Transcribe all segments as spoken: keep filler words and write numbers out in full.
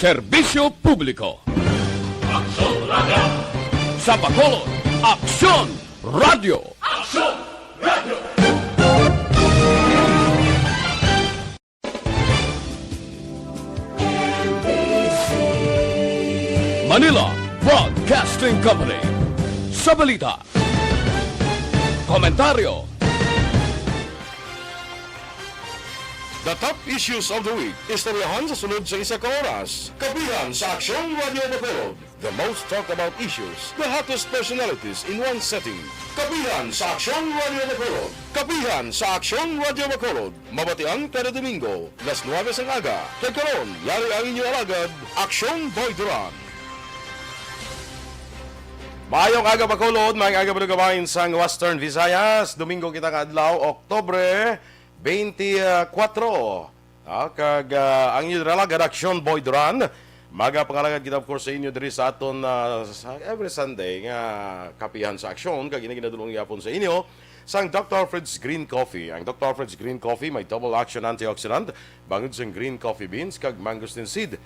Serbisyo publiko. Aksyon Radio. Sa Bacolod, Aksyon Radio. Aksyon Radio. Manila Broadcasting Company. Sa balita, komentaryo, The top issues of the week. Istoryahan sa sunod sa isa ka oras. Kapihan sa Aksyon Radio Bacolod. The most talked about issues, the hottest personalities in one setting. Kapihan sa Aksyon Radio Bacolod. Kapihan sa Aksyon Radio Bacolod. Mabatian kada Domingo, las nuwebe sang aga. Kag karon, yari ang inyo alagad, Aksyon Boy Duran. Maayong aga, Bacolod. Maayong aga, mga kababayan sang Western Visayas. Domingo kita nga adlaw, Oktubre twenty-four. Ah, kag, ah, ang inyo alagad, Aksyon Boy Duran. Magapangalagad kita, of course, sa inyo diri sa aton, ah, sa every Sunday nga Kapihan sa Aksyon, kag ini ginadulong gyapon sa inyo sang Doctor Alfred's Green Coffee. Ang Doctor Alfred's Green Coffee may double action antioxidant, bangod sang green coffee beans kag mangosteen seed.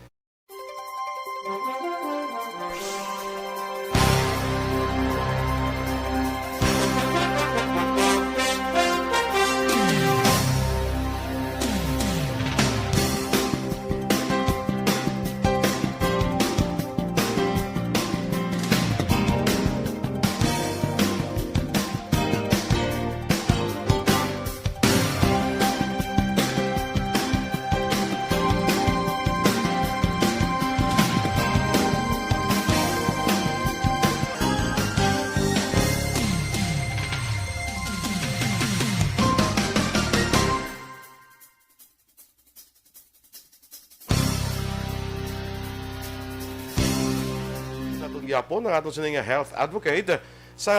Sa aton gihapon, ang aton sini nga health advocate sa,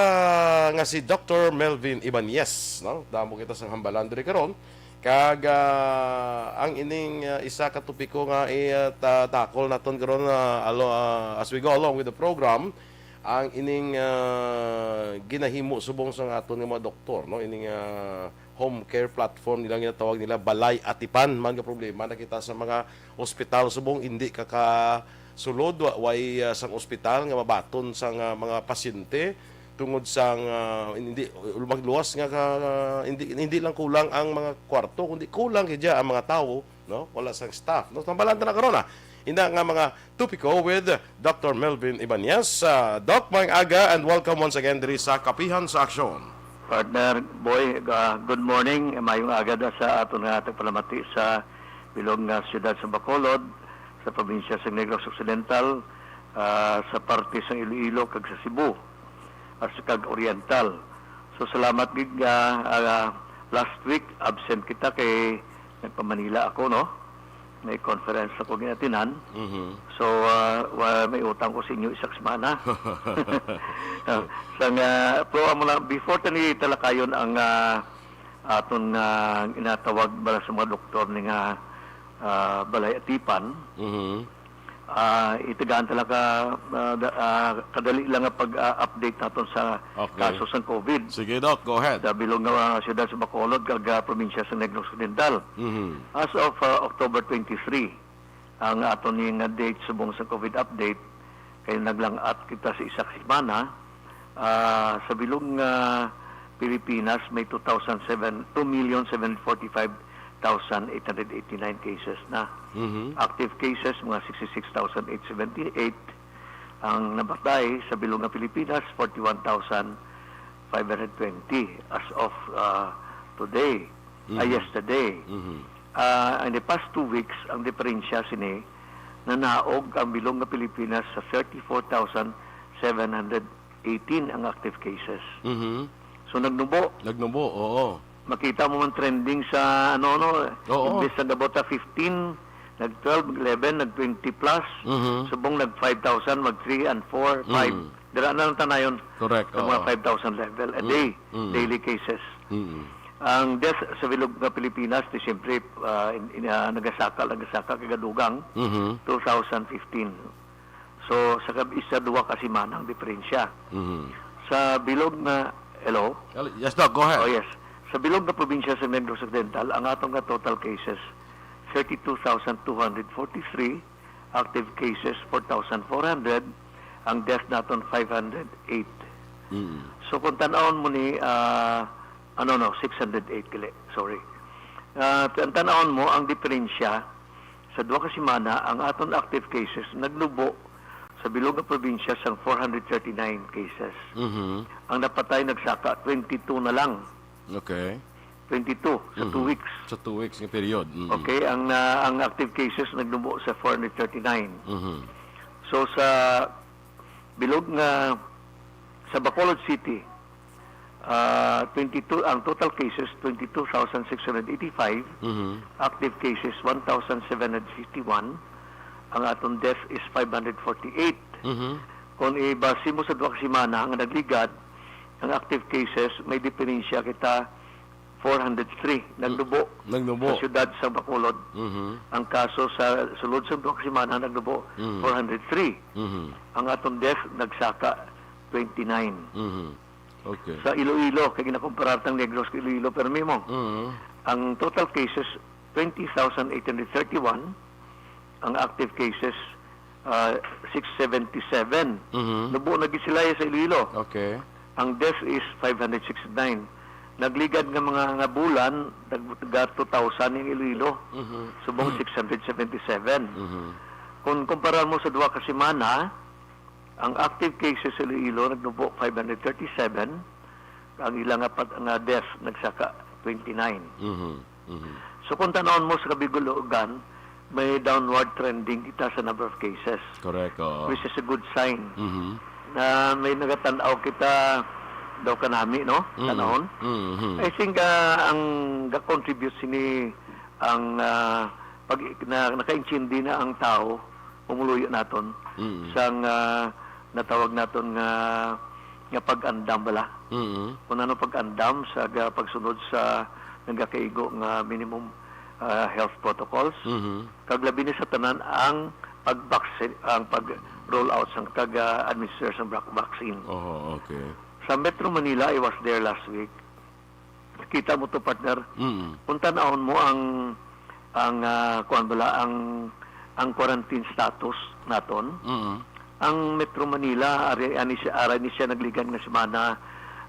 nga si Doctor Melvin Ibanez, no? Damo kita sang hambalan diri karon. Kag, ah, ang ining, ah, isa ka topiko nga i-, ah, ta-, tackle naton karon, ah, alo-, ah, as we go along with the program, ang ining, ah, ginahimo subong sang aton nga mga doktor, no? Ining, ah, home care platform nila, ginatawag nila Balay Atipan. Man nga problema na kita sa mga ospital subong, hindi ka kasulod, wa-, way, ah, sang ospital nga mabaton sang, ah, mga pasyente tungod sang, ah, hindi, magluwas nga ka, hindi, hindi lang kulang ang mga kwarto, kundi kulang gid ang mga tawo, no? Wala sang staff, no? Tambalan ta na karon, ah, ina nga mga topiko with Doctor Melvin Ibanez. Ah, Doc, maayong aga and welcome once again diri sa Kapihan sa Aksyon. Partner Boy, ah, good morning. Maayong aga da sa aton nga tagpalamati sa bilog nga siyudad sa Bacolod, sa probinsya sa Negros Occidental, ah, sa parte sa Iloilo kag sa Cebu, as kag Oriental. So, salamat gid nga, ah, last week absent kita kay nagpa-Manila ako, no? May conference ako gin-atinan. Mhm. So, ah, wa-, may utang ko sa inyo isa ka semana. Ah, sa nga, pero amo na, before ta ni talakayon ang, ah, aton nga ginatawag bala sa mga doktor ni nga, ah, Balay Atipan, Mhm. ah, itagaan ta lang ka, ah, da-, ah, kadali lang nga pag, ah, update naton sa Okay. kaso sang COVID Sige, Doc. Go ahead. sa bilog nga, ah, siyudad sa Bacolod kag, ah, probinsya sa Negros Occidental. Mhm. As of, ah, October twenty-three, ang aton ni nga date subong sa COVID update, kay naglang-at kita sa isa ka semana, ah, sa bilog nga Pilipinas may two thousand seven, two million seven forty-five thousand eight hundred eighty-nine cases na. Mhm. Active cases, mga sixty-six thousand eight seventy-eight. Ang namatay sa bilog nga Pilipinas, forty-one thousand five hundred twenty as of, ah, today, ah, Mhm. yesterday. Mhm. Ah, in the past two weeks, ang diferensya sini, nanaog ang bilog nga Pilipinas sa thirty-four thousand seven hundred eighteen ang active cases. Mhm. So, nagnubo. Nagnubo, oo. Makita mo man trending sa, ano, no? Oo. Imbes na about, ah, fifteen, nag twelve, eleven, nag twenty plus. Mhm. Subong nag five thousand, mag three and four, five. Mm. Dira na lang tanayon Correct, sa mga oo. five thousand level a Mm, day, mm. daily cases. Mm. Ang death sa bilog nga Pilipinas, di siyempre, ah, in, in, ah, nagasaka, nagasaka kay gadugang, Mhm. two thousand fifteen. So, sa kab-, isa, duha ka semana ang diferensya. Mhm. Sa bilog nga, hello? Hello, yes, Doc, go ahead. Oh, yes. Sa bilog nga probinsya sa Negros Occidental, ang aton nga total cases, thirty-two thousand two hundred forty-three, active cases four thousand four hundred, ang death naton five hundred eight. Mm. So kung tan-awon mo ni, ah, ano, no, six hundred eight, gali, sorry. Ah, tan-, tan-awon mo ang diferensya sa duha ka semana, ang aton active cases nagnubo sa bilog nga probinsya sang four hundred thirty-nine cases. Mhm. Ang napatay nagsaka twenty-two na lang. Okay. Twenty-two sa two Mhm. weeks. Sa two weeks nga period. Mm. Okay, ang, ah, ang active cases nagnubo sa four hundred thirty-nine. Mhm. So, sa bilog nga, sa Bacolod City, ah, twenty-two, ang total cases, twenty-two thousand six hundred eighty-five, Mhm. active cases, one thousand seven hundred fifty-one, ang aton death is five hundred forty-eight. Mhm. Kung ibase mo sa duha ka semana nga nagligad, ang active cases, may diferensya kita, four hundred three, nagnubo Nagnubo. sa siyudad sa Bacolod. Mhm. Ang kaso sa sulod sa duha ka semana, nagnubo Mhm. four hundred three. Mhm. Ang atong death, nagsaka twenty-nine. Mhm. Okay. Sa Iloilo, kay ginakumparar tang Negros kay Iloilo, pero mimo, Mhm. ang total cases, twenty thousand eight hundred thirty-one. Ang active cases, ah, six seventy-seven. Mhm. Nubo na gid sila sa Iloilo. Okay. Ang death is five hundred sixty-nine. Nagligad nga mga, nga bulan, nag-, ga two thousand ang Iloilo. Mhm. Subong six hundred seventy-seven. Mhm. Kung kumpara mo sa duha ka semana, ang active cases sa Iloilo nagnubo five hundred thirty-seven, ang ila nga pat-, nga death nagsaka twenty-nine. Mhm. Mhm. So, kung tan-awon mo sa kabigulogan, may downward trending kita sa number of cases, Correct, oo. which is a good sign Mhm. na may nagatan-aw kita daw kanami, no? Mhm. Tan-awon. Mhm. I think, ah, ang ga-contribute sini ang, ah, pag, na, nakaintindi na ang tao, pumuluyo naton, Mhm. sang, ah, natawag naton nga, nga pag-andam bala. Mhm. Kung ano pag-andam sa ga-, pagsunod sa nagakaigo nga minimum, ah, health protocols. Mhm. Kag labi ni sa tanan ang pag-vaccine, ang pag-roll out sang kag, ah, administer sang vac-, vaccine. Oho, okay. Sa Metro Manila, I was there last week. Kita mo to, partner. Mm. Kung tan-awon mo ang, ang, ah, kuwan bala, ang, ang quarantine status naton. Mm. Ang Metro Manila, ari, ani siya, ara ni siya nagligad nga semana,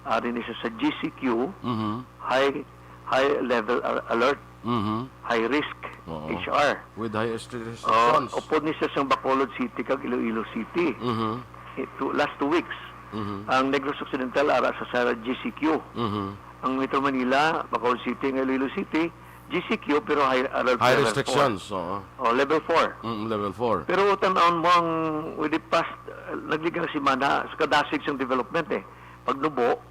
ari ni siya sa G C Q, Mhm. high, high level a-, alert, Mhm. high risk, Oo. H R. With high rest-, Oh, restrictions. Upod ni siya sa Bacolod City kag Iloilo City. Mhm. Ito, last two weeks, Mhm. ang Negros Occidental ara sa, sa G C Q. Mhm. Ang Metro Manila, Bacolod City, ang Iloilo City, G C Q, pero high alert High level restrictions, four. Oo. Oh, level four. Mm, level four. Pero tan-awon mo ang with the past, uh, nagligad nga semana, sa kadasig sang development eh. Pagnubo,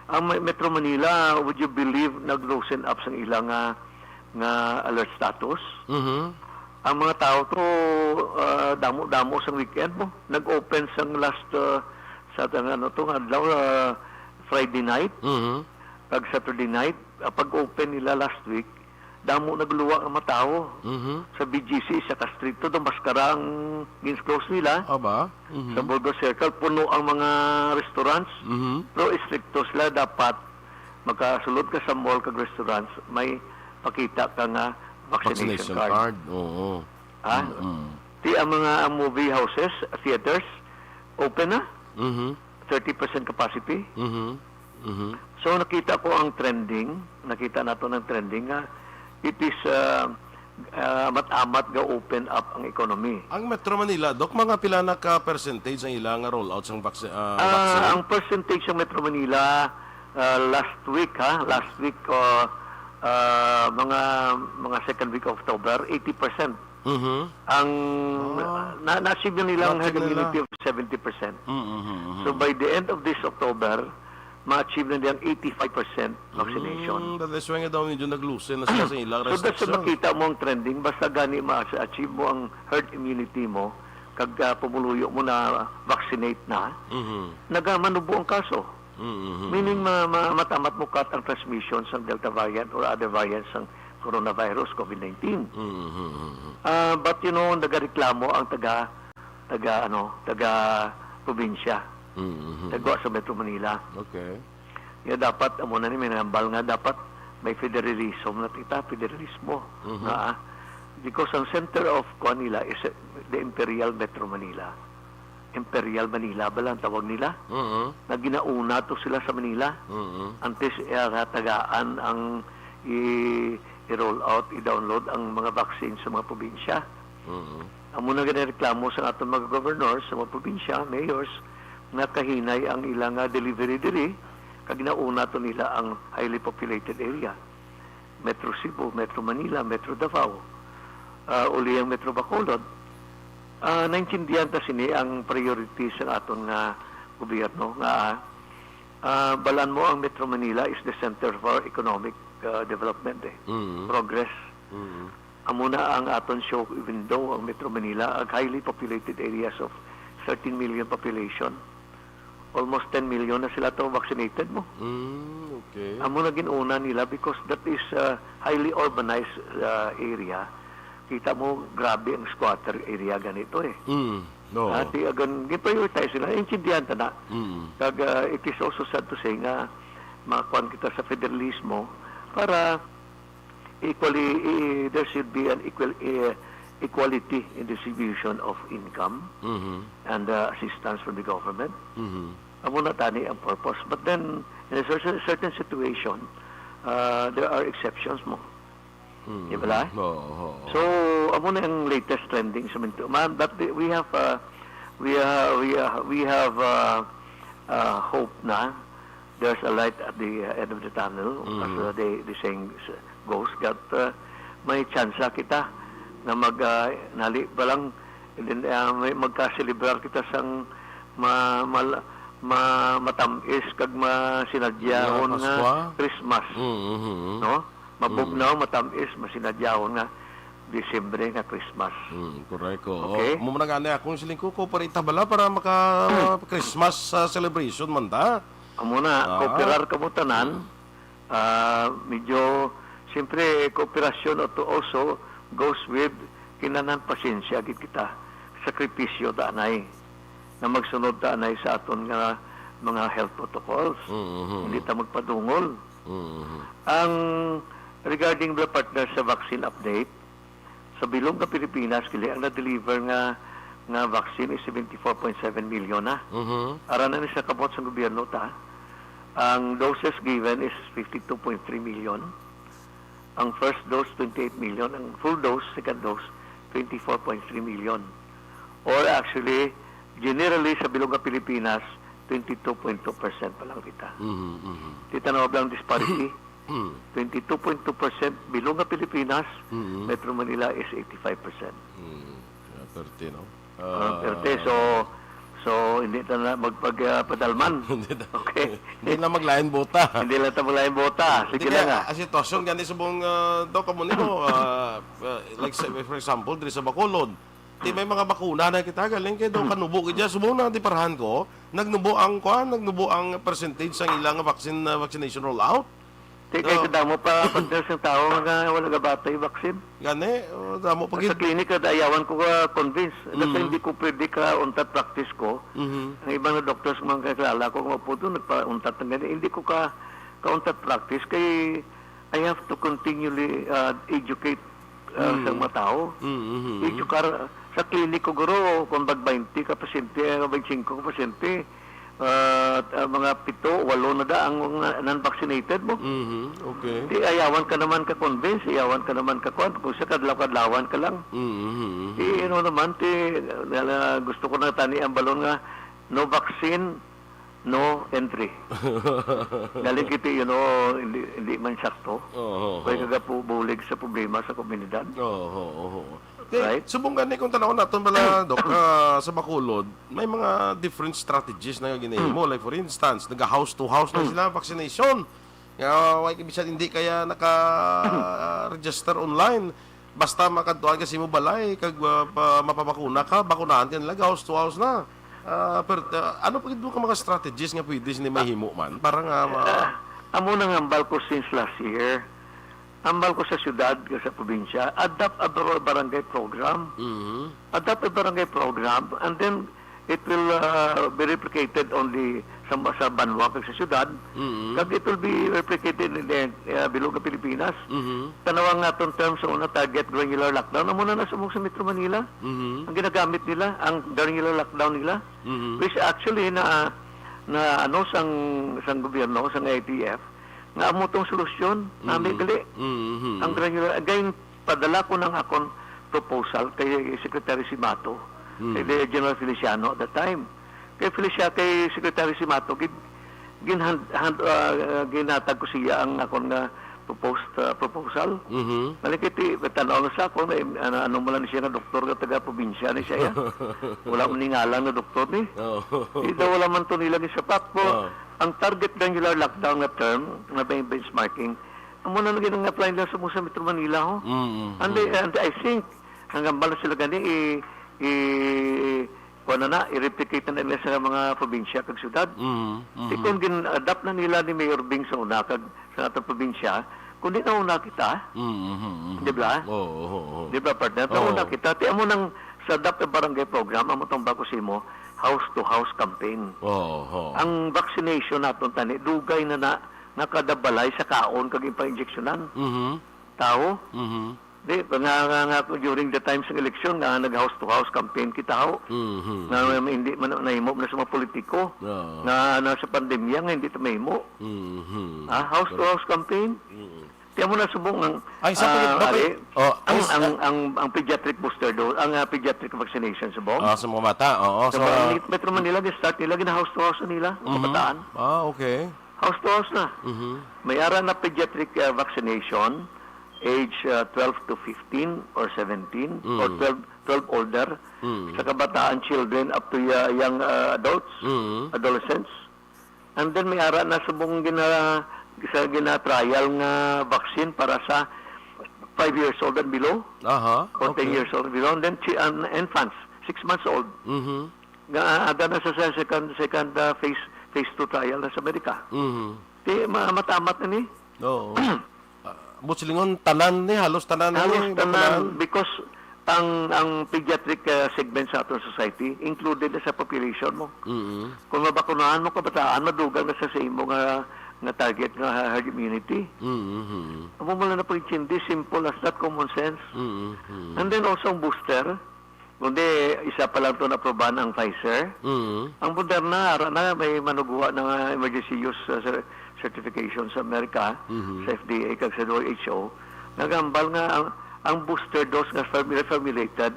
ang Me-, Metro Manila, would you believe, nag-loosen up sang ila nga, nga alert status? Mhm. Ang mga tao to, ah, damo-damo sang weekend mo. Nag-open sang last, ah, sa tang-, ano to, nga adlaw, ah, Friday night, Mhm. kag Saturday night. Ah, pag-open nila last week, damo nagluwa nga mga tawo. Mhm. Sa B G C, sa Castrito, do maskara ang gin-close nila. Aba? Mhm. Sa Burgos Circle, puno ang mga restaurants. Mhm. Pero istrikto sila, dapat makasulod ka sa mall kag restaurants, may pakita ka nga vaccination Vaccination card. card, oo. Ah? Mm-mm. Ti ang mga, ang movie houses, theaters, open na. Mhm. Thirty percent capacity. Mhm. Mhm. So, nakita ko ang trending, nakita nato ang trending nga it is, uh, uh, amat-amat ga open up ang economy. Ang Metro Manila, Doc, mga pila na ka percentage ang ila nga rollout sang vaccine, ah, Ah, vaccine? Ang percentage sa Metro Manila, uh, last week, ha, last week, uh, uh, mga, mga second week of October, eighty percent. Mhm. Ang Ah. na, na-achieve na nilang Na-achieve herd nila. immunity of seventy percent. Mm, mhm, mhm. So, by the end of this October, ma-achieve na nilang eighty-five percent vaccination. Mm, that is why nga daw medyo nag-loosen na sila sa ilang So, that's why restrictions. Makita mo ang trending, basta gani ma-achieve mo ang herd immunity mo, kag, ah, pumuluyo mo na vaccinate na, Mhm. nagamanubo ang kaso. Mhm. Meaning, ma-, ma-, matamat mo cut ang transmission sa Delta variant or other variants ng coronavirus, covid nineteen. Mhm. Ah, but, you know, nagareklamo ang taga, taga, ano, taga probinsya. Mhm. Taga sa Metro Manila. Okay. Nga dapat, amo na ni, may nahambal nga dapat may federalism na kita, federalismo. Mhm. Nga, ah, Because ang center of kuan nila is, uh, the Imperial Metro Manila. Imperial Manila ba lang tawag nila? Mhm. Na ginauna to sila sa Manila. Mhm. Antes, eh, nga tagaan ang i- i-roll out, i-download ang mga vaccine sa mga probinsya. Mhm. Amo na gani reklamo sa aton mga governor sa mga probinsya, mayors, nga kahinay ang ilang, ah, delivery diri, kag nauna to nila ang highly populated area. Metro Cebu, Metro Manila, Metro Davao, ah, uli ang Metro Bacolod. Ah, naintindihan ta sini ang priority sa aton nga gobyerno nga, ah, balan mo ang Metro Manila is the center for economic, ah, development, eh. Mhm. Progress. Mhm. Amo na ang aton show window, ang Metro Manila, ang highly populated areas of thirteen million population. Almost ten million na sila to vaccinated mo. Mm, okay. Amo na gin-una nila because that is, uh, highly urbanized, uh, area. Kita mo, grabe ang squatter area ganito eh. Mm. No. Ati agan, gi-prioritize nila. Intindihan ta na. Mm. Kag, uh, it is also sad to say nga makuan kita sa federalismo para equally, eh, there should be an equal, eh, equality in distribution of income Mhm. and, uh, assistance from the government. Mhm. Amo na tani ang purpose. But then, in a cer- certain situation, uh, there are exceptions mo. Mhm. Di ba? Oo, oo. So, amo na ang latest trending sa minto. Man, but the- we have, uh, we, uh, we, uh, we have, uh, uh, hope na there's a light at the, uh, end of the tunnel, as, Mhm. uh, the, the saying s- goes, that, uh, may tsansa kita na mag, uh, nali pa lang, and then, uh, may magkaselebrar kita sang ma, mal, ma, matamis kag masinadyahon Nga nga Paskwa? Christmas. Mhm. No? Mabugnaw, matamis, masinadyahon nga Disyembre nga Christmas. Mm, correct. Oo. Okay. Amo man gani akong siling ko, cooperate ta bala para maka Christmas, ah, celebration man ta. Amo na, Ah. kooperar kamo tanan. Ah, medyo, siyempre, kooperasyon to also goes with kinahanglan pasensya gid kita. Sakripisyo ta anay na magsunod ta anay sa aton nga mga health protocols. Mhm. Hindi ta magpadungol. Mhm. Ang regarding the partner sa vaccine update, sa bilog nga Pilipinas, kini ang na-deliver nga, nga vaccine is seventy-four point seven million na. Mhm. Ara na ni sa kamot sa gobyerno ta. Ang doses given is fifty-two point three million. Ang first dose, twenty-eight million. Ang full dose, second dose, twenty-four point three million. Or actually, generally, sa bilog nga Pilipinas, twenty-two point two percent pa lang kita. Mhm, mhm. Kita na ba ang disparity? Mhm. Twenty-two point two percent bilog nga Pilipinas, Mhm. Metro Manila is eighty-five percent. Mm, yeah, perte, no? Ah, perte. So, so hindi na na magpagpadalman. Hindi na. Okay. Hindi na maglain bota. Hindi lang ta maglain bota. Sige Hindi lang kaya, ah. ang sitwasyon gani subong, ah, Doc, amo nimo, ah, ah, like sa, for example, diri sa Bacolod, di may mga bakuna na kita galing kay daw kanubo gid siya, subong na di parahan ko, nagnubo ang kuan, nagnubo ang percentage sang ilang vaccine, ah, vaccination rollout. Di kay Oh. kadamo pa partners ng tao nga wala gabatay vaccine. Gani, oh, damo pa Sa gid. clinic, kada ayawan ko ka convince. That's why Mm. hindi ko pwede ka untat practice ko. Mhm. Ang iba nga doctors, mga kakilala ko, nga po doon, nagpa-untat ng ganyan. Hindi ko ka, ka-untat practice kay I have to continually, uh, educate, uh, Mm. sa mga tao. Mm, mhm. Educar, sa clinic ko, guro, kung bag twenty ka pasyente, uh, twenty-five ka pasyente, uh, uh, mga pito, walo na da ang mga non-vaccinated mo. Mhm, okay. Di ayawan ka naman ka convince, ayawan ka naman ka kwan, kung sa kadlaw-kadlawan ka lang. Mhm. Di, ano naman, ti, na, na, gusto ko na tani ang balon nga, no vaccine, no entry. Galing kiti, you know, hindi, hindi man sakto. Oo, oo. Kaya kagapubulig sa problema sa komunidad. Oo, oo, oo. Okay, Right? Subong gani kung tanawon naton bala, Doc, ah, sa Bacolod, may mga different strategies na ginahimo. Like for instance, naga house to house na sila vaccination. Nga, why, bisan hindi kaya naka-register online, basta makadtuan ka sa imo balay, kag, ah, pa, mapabakuna ka, bakunahan ka nila, house to house na. Ah, pero, ah, ano pa gid ka mga strategies nga pwede sini mahimo man? Para nga, ma- Ah, amo nang hambal ko since last year. Hambal ko sa syudad, sa probinsya, adopt a bar- barangay program. Mhm. Adopt a barangay program, and then It will, uh, be replicated on the, sa, sa banwa kag sa syudad. Mm. Kag it will be replicated in the, uh, bilog nga Pilipinas. Mhm. Tanawa nga atong term sa una, target granular lockdown. Amo na nasubong sa Metro Manila. Mhm. Ang ginagamit nila, ang granular lockdown nila. Mhm. Which actually na, na ano sang, sang gobyerno, sang I T F, nga amo tong solusyon, nami Mhm. gali. Mhm. Ang granular, again, padala ko ng akon proposal kay Secretary Simato, Mm. kay General Feliciano at that time. Kay Felicia, kay Secretary Simato, gid, ginhand-, hand-, ah, ginhatag ko siya ang akon nga proposed, ah, proposal. Mhm. Balik iti, tanaw na sa ako, na, ano, ano mo lang siya nga doktor nga taga-probinsya ni siya, ya. Wala man ni ngalan nga doktor ni. Oo. Di daw wala man to nila gisapak po. Oo. Ang target granular lockdown nga term, nga may benchmarking, amo na lagi nang apply nila sa, sa Metro Manila, ho. Mm, mm, And they, mm. and I think, hanggang bala sila gani, i, i, kuwan na na, i-replicate na nila sa mga probinsya kag syudad. Mm, mm. Di kung gin-adapt na nila ni Mayor Bing sa una, kag sa atong probinsya, kung di na una kita, Mm, mm, mm. Di ba? Oo, oo, oo. Di ba, partner? Oo. Nauna kita. Ti amo nang sa adapt barangay program, amo tong bago simo, house to house campaign. Oo, oo. Ang vaccination naton tani, dugay na na, nga kada balay sa kaon kag ipang-injeksyonan. Mhm. Tawo? Mhm. Di, nga, nga, nga, during the times ng eleksyon, nga nag-house to house campaign kita, ho. Mhm. Nga, nga hindi man nahimo na sa mga politiko. Oo. Nga nasa pandemya, nga hindi ito mahimo. Mhm. Ah, house to house campaign? Mhm. Kaya mo na subong ang, Ay, sa ah, pagkita, ari, oh, ang, ay, ang, ah, ang, ang pediatric booster do, ang, ah, pediatric vaccination subong. Ah, sa mga bata, oo, Sa sa mga mga Metro Manila, gi-start nila, gina-house to house nila, mga Mhm. kabataan. Ah, okay. House to house na. Mhm. May ara na pediatric, ah, vaccination, age, ah, twelve to fifteen or seventeen, or Mm. twelve, twelve older, Mm. sa kabataan, children, up to ya-, young, ah, adults, Mm. adolescents. And then may ara na subong gina-, sa gina-trial nga vaccine para sa five years old and below, Aha, or ten okay. years old and below, and then chi-, an infants, six months old. Mhm. Nga ada na sa, sa second, second, ah, phase, phase two trial na sa Amerika. Mhm. Di ma-, matamat na ni. Oo. Ah, buot silingon, tanan ni, halos tanan ni Halos tanan, makulaan. Because ang, ang pediatric, ah, segment sa aton society included na sa population mo. Mm. Kung mabakunahan mo kabataan, madugang na sa, sa imo nga, nga target nga herd immunity. Mm, mm. Amo mo lang na pag-intindi, simple as that, common sense. Mm, mm. And then also ang booster, kundi isa pa lang to na-aprobahan ang Pfizer. Mm. Ang Moderna, ara na, may manuguha na nga emergency use, uh, cer-, certification sa Amerika, Mhm. sa F D A, kag sa W H O. Nagambal nga ang, ang booster dose nga form-, reformulated,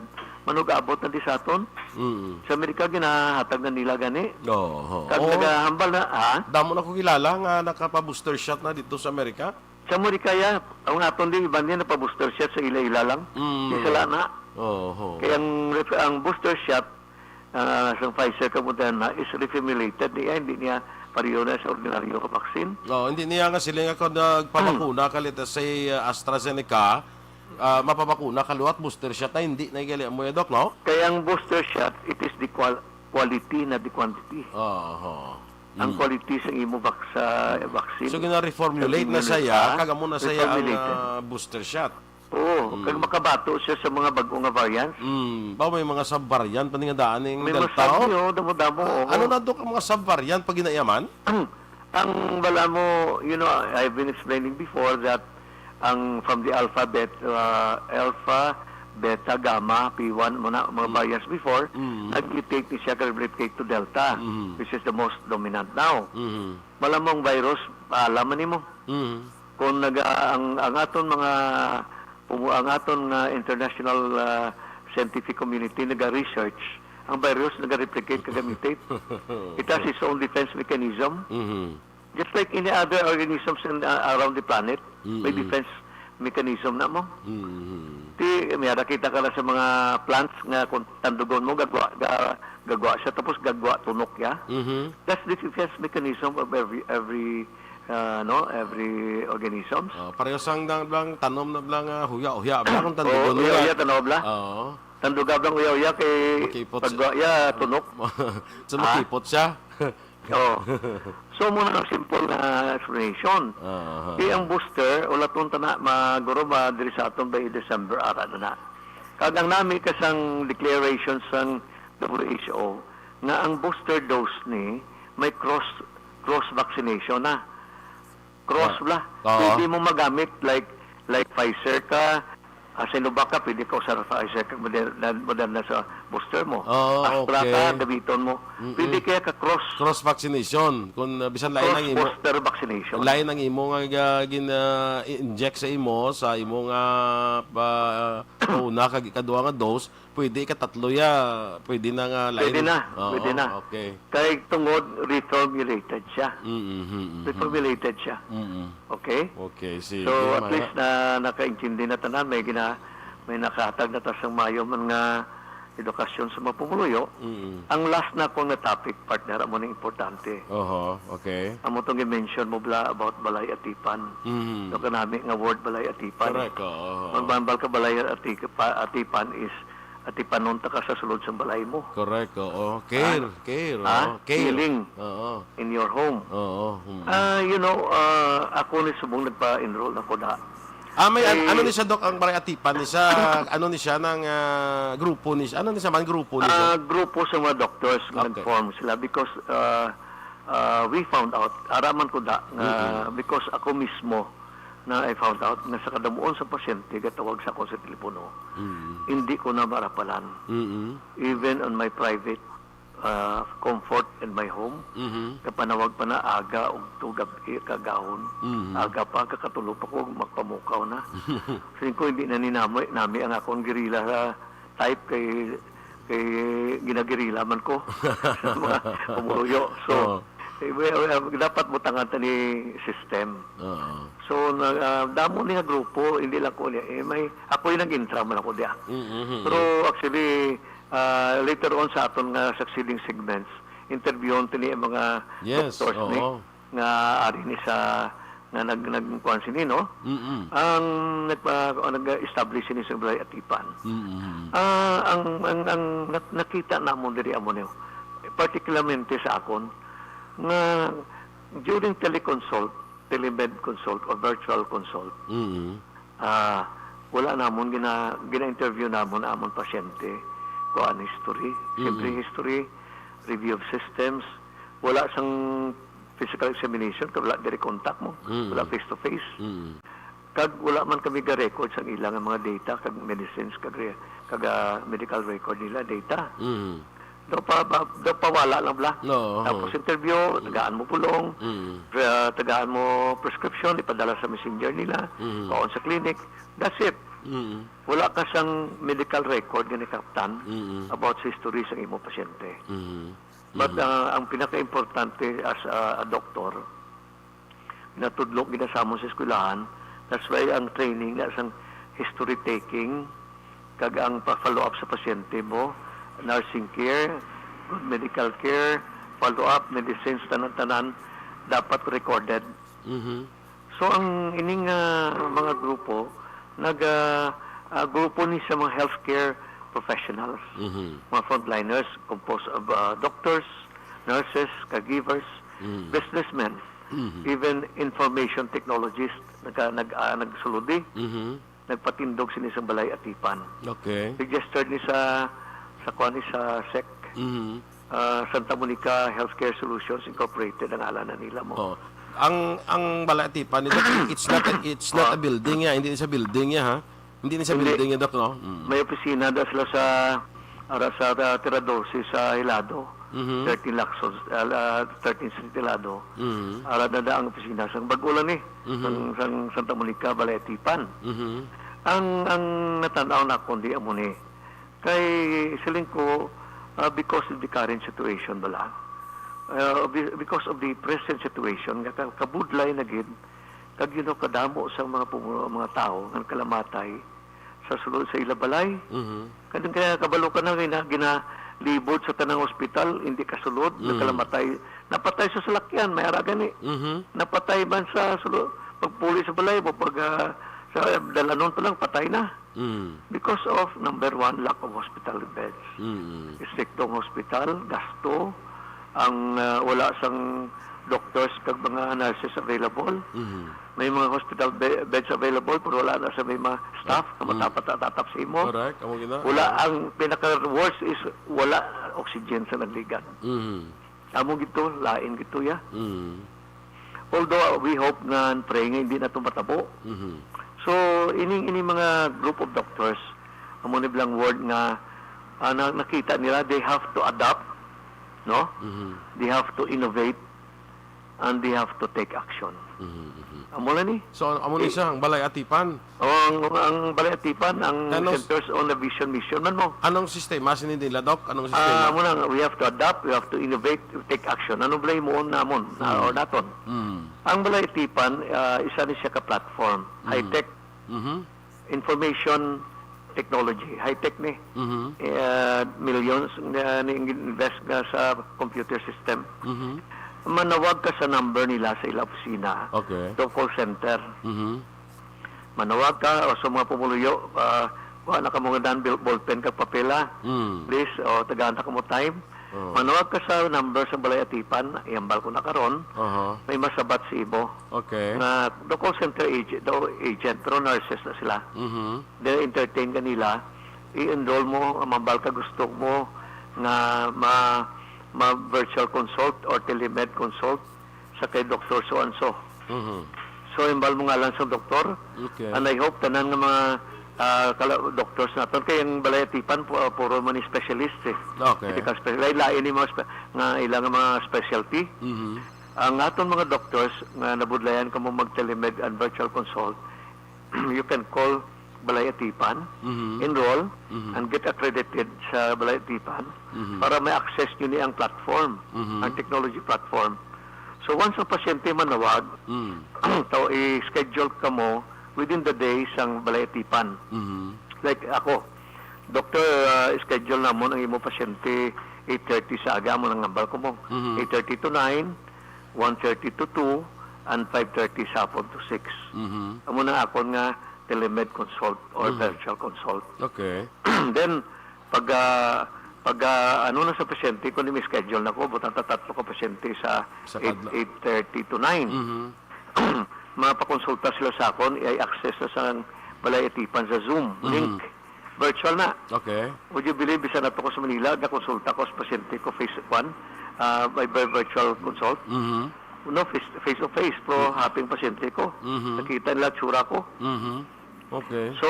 manug-abot na di sa aton. Mm. Sa Amerika, ginahatag na nila gani. Oo. Kag Oo. nagahambal na, ha? Damo na ko kilala nga nakapa-booster shot na dito sa Amerika. Sa Amerika, ya, ang aton di, iban niya napa-booster shot sa ila-ila lang. Mm. Di sila na. Oho. Kaya ang ref-, ang booster shot, ah, sa Pfizer kag Moderna is reformulated niya, hindi niya pareho na sa ordinaryo nga vaccine. Oo, hindi niya nga sila nga kung nagpabakuna ka, let us say, uh, AstraZeneca, ah, mapabakuna ka liwat, booster shot na, hindi na gali mo, eh, Doc, no? Kaya ang booster shot, it is the qual-, quality, not the quantity. Oho. Ang Mm. quality sa imo vac-, sa vaccine. So, gina-reformulate na Reformulate, saya, ah, kag amo na saya ang, reformulated. ah, booster shot. Oo, Mm. kag makabato siya sa mga bag-o nga variants. Mm. Ba, may mga sub-variant pa ni nga daan ning May mga Delta, sub, oh. oh, damo-damo, oo. Ano na, Dok, ang mga sub-variant pag ginaiyaman? Ang bala mo, you know, I've been explaining before that ang from the alphabet, uh, alpha, beta, gamma, P one, muna, mga Mm. variants before, Mm. nag-mutate ni siya, replicate to Delta, Mm. which is the most dominant now. Mm. Malamang virus, alam man nimo. Mm. Kung naga-, ang, ang aton mga pumu-, ang aton nga international, ah, scientific community naga-research, ang virus naga-replicate, kaga-mutate. It has its own defense mechanism. Mhm. Just like any other organisms in, ah, around the planet, may Mm-mm. defense mechanism na mo. Mhm. Ti, may ada kita ka na sa mga plants nga kung tandugon mo, gagwa, ga-, gagwa siya, tapos gagwa tunok ya. Mhm. That's the defense mechanism of every, every, ah, no, every organisms. Oh, pareho sang dang, dang tanom na bala nga huya-huya, bala kung Oo, tandugon mo huya-huya, na. Tanaw bala. Oo. Tanduga bala, huya-huya, kay Makipot pag siya. ya, tunok. So, Ah? makipot siya. Oo. So, muna ang simple na explanation. Aha. Kaya ang booster, ulaton ta na, maguro ba, diri sa aton by December, ara na na. Kag ang nami kasang declaration sang W H O, nga ang booster dose ni may cross cross vaccination na. Cross Ah, bla. Oo. Pwede mo magamit like like Pfizer ka, ah, Sinovac ka, pwede ka usar Pfizer ka, Moderna, Moderna sa booster mo. Oh, Astra ka, okay. Gamiton mo. Mm-mm. Pwede kaya ka cross Cross vaccination. Kung, uh, bisan lain cross ang imo, booster vaccination. Lain ang imo nga ga-, gin-, uh, i-inject sa imo, sa imo nga pa, una kag ikaduha nga dose, pwede ikatatlo ya, pwede na nga lain. Pwede na, Oo, pwede na. Okay. Kay tungod reformulated siya. Mm-hmm, mm-hmm. Reformulated siya. Mm-hmm. Okay? Okay, sige, So, at least na nakaintindi na tanan, may gina-, may nakahatag na ta sang mayo man nga edukasyon sa mga pumuluyo. Mm. Ang last na akong na topic, partner, amo ning importante. Oho, okay. Amo tong i-mention mo bla about balay atipan. Mm. So, kanami nga word balay atipan. Correct, oo, oo. Ang bambal ka balay ati-, pa-, atipan is atipanon ta ka sa sulod sang balay mo. Correct, oo. Care, Ah? care, Ha? oo. Care. Healing Oo. in your home. Oo, mm. Ah, you know, ah, ako ni subong nagpa-enroll na ko da. Ah, may an-, Eh, ano ni siya, Doc, ang Balay Atipan? Ni siya, ano ni siya, nang, ah, grupo ni siya? Ano ni siya man, grupo ni siya? Ah, grupo sa mga doctors nga Okay. nag-form sila because, ah, ah, we found out, araman ko da, nga Mm-mm. because ako mismo na I found out nga sa kadamuon sa pasyente gatawag sa akon sa telepono, Mm-mm. hindi ko na marapalan. Mm-mm. Even on my private ah, comfort in my home. Mhm. Kapanawag pa na aga ug tugab kagahon. Mhm. Aga pa, kakatulo pa ko, magpamukaw na. Siling ko, hindi na ni namo, nami ang akong guerrilla sa type kay, kay ginaguerrilla man ko sa mga pumuluyo. So, Oo. eh, we, we, dapat butangan ta ni system. Oo. So, na, ah, damo ni nga grupo, hindi lang ko niya. Eh, may, ako yung nag-intra man ako diya. Mhm. Pero actually, Ah, later on sa aton nga succeeding segments, interviewon tini ang mga Yes, doctors ni oo. nga ari ni sa nga nag nagkuan sini, no? Mm-mm. Ang nagpa-, ang nag-establish sini sa Balay Atipan. Mm-mm. Ah, ang, ang, ang nak-, nakita namon diri amo ni, particularmente sa akon, nga during teleconsult, telemed consult o virtual consult, Mm-mm. Ah, wala namon gina-, gina-interview namon ang amon pasyente. Kuan, history, simple Mm-mm. history, review of systems. Wala sang physical examination, kag wala diri contact mo. Mm-mm. Wala face to face. Mm-mm. Kag wala man kami ga-record sang ilang mga data, kag medicines, kag re-, kag, ah, medical record nila, data. Mm-mm. Daw pa, ba, daw pa wala lang bala. Oo. Tapos interview, Mm. tagaan mo pulong, Mm. pre-, tagaan mo prescription, ipadala sa messenger nila, Mm. paon sa clinic. That's it. Mm. Wala ka sang medical record nga nakaptan Mm. about sa history sa imo pasyente. Mm. But, Mm. ah, ang pinaka-importante as a, a doctor, natudlo gid sa amon sa eskwelahan. That's why ang training na sang history taking, kag ang pa-follow up sa pasyente mo, nursing care, good medical care, follow up, medicines, tanan-tanan dapat recorded. Mhm. So, ang ining, ah, mga grupo, nag, ah, ah, grupo ni sa mga healthcare professionals, Mhm. mga frontliners, composed of, ah, doctors, nurses, caregivers, Mm. businessmen, Mhm. even information technologists, nagka-, nag-, ah, nagsulod, eh. Mhm. Nagpatindog sini sa Balay Atipan. Okay. Registered ni sa, sa kuan ni sa sec. Mhm. Ah, Santa Monica Healthcare Solutions Incorporated ang ngalan na nila mo. Oh. Ang, ang Balay Atipan, it's not a, it's not a Oh. building, ya. Hindi siya building, ya, ha? Hindi ni sa Hindi. building yan, Doc, no? Mm. May opisina daw sila sa, ara sa, ah, Tira Dose sa Hilado, Mhm. thirteen Lacson, ah, ah, thirteen Street Hilado. Mhm. Ara na da ang opisina. Sang bag-o lang ni, Mhm. sang, sang Santa Monica, Balay Atipan. Mhm. Ang, ang natan-aw na kundi amo ni, kay siling ko, ah, because of the current situation bala, ah, be-, because of the present situation, nga ka-, kabudlay na gid, kag, you know, kadamo sa mga pumu-, mga tawo nga nagkalamatay sa sulod sa ila balay. Mhm. Kadang kaya kabalo ka na, gina-, ginalibot sa tanang ospital, hindi kasulod, Mm. nagkalamatay. Napatay sa salakyan, may ara gani. Mhm. Napatay man sa sulod, pagpuli sa balay mo, pag, ah, sa dalanon pa lang, patay na. Mm. Because of, number one, lack of hospital beds. Mm. Istriktong hospital, gasto, ang, ah, wala sang doctors kag mga nurses available. Mhm. May mga hospital be-, beds available, pero wala na sa may mga staff nga Mm. matapat-tatap sa imo. Correct. Amo gina. Wala, ang pinaka-worst is wala oxygen sa Nangligan. Mhm. Amo gito, lain gito ya. Mhm. Although, uh, we hope nga and pray nga hindi na to matabo. Mhm. So, ining, ining mga group of doctors, amo ni bilang word nga, ah, na-, nakita nila, they have to adapt, no? Mhm. They have to innovate, and they have to take action. Mhm, mhm. Amo na ni. So, amo ni Eh, siya, ang Balay Atipan. Oh, ang, ang Balay Atipan, ang Kanos- Centers on the Vision Mission man mo. Anong sistema sini nila, Doc? Anong Ah, sistema? Amo na, we have to adapt, we have to innovate, take action. Ano ba himuon namon, na, Mm. or naton? Mm. Ang Balay Atipan, ah, isa ni siya ka platform, Mm. high-tech, Mhm. information technology, high-tech ni. Mhm. Eh, millions nga ni-invest nga sa computer system. Mhm. Manawag ka sa number nila sa ila opisina. Okay. To call center. Mhm. Manawag ka o sa mga pumuluyo, ah, kuha na ka mga dan bil-, ballpen kag papela. Mm. Please, o, tagaan ta kamo time. Oo. Manawag ka sa number sa Balay Atipan, ihambal ko na karon. Aha. May masabat si imo. Okay. Nga, the call center agent, the agent, pero nurses na sila. Mhm. They entertain ka nila. I-enroll mo, mambal ka gusto mo nga ma, ma virtual consult or telemed consult sa kay Doktor so and so. Mhm. So, imbal mo ngalan sa doktor. Okay. And I hope tanan nga mga, ah, kala-, doctors naton, kay ang Balay Atipan, pu-, puro man ni specialist eh. Okay. Medical specialist. Lain-lain ni mga spe-, nga ilang mga specialty. Mhm. Ang aton mga doctors nga nabudlayan kamo mag-telemed and virtual consult, you can call Balay Atipan, Mhm. enroll, Mhm. and get accredited sa Balay Atipan Mhm. para may access nyo ni ang platform, Mhm. ang technology platform. So, once ang pasyente manawag, Mm. taw i-schedule kamo within the day sang Balay Atipan. Mhm. Like ako, doctor, ah, schedule namon ang imo pasyente eight thirty sa aga, amo nang hambal ko mo. Mhm. Eight thirty to nine, one thirty to two, and five thirty sa hapon to six. Mhm. Amo na akon nga telemed consult or Mhm. virtual consult. Okay. Then, pag, ah, pag, ah, ano na sa pasyente, kung may schedule na ko, butang tatatlo ka pasyente sa Sa eight, kadlaw. Eight thirty to nine. Mhm. Mapakonsulta sila sa akon, i-access na sa Balay Atipan sa Zoom Mhm. link. Virtual na. Okay. Would you believe, bisan ato ko sa Manila, gakonsulta ko sa pasyente ko face, kwan, ah, by, by virtual consult? Mhm. No, face, face to face, pero Mhm. happy ang pasyente ko. Mhm. Nakita nila tsura ko. Mhm. Okay. So,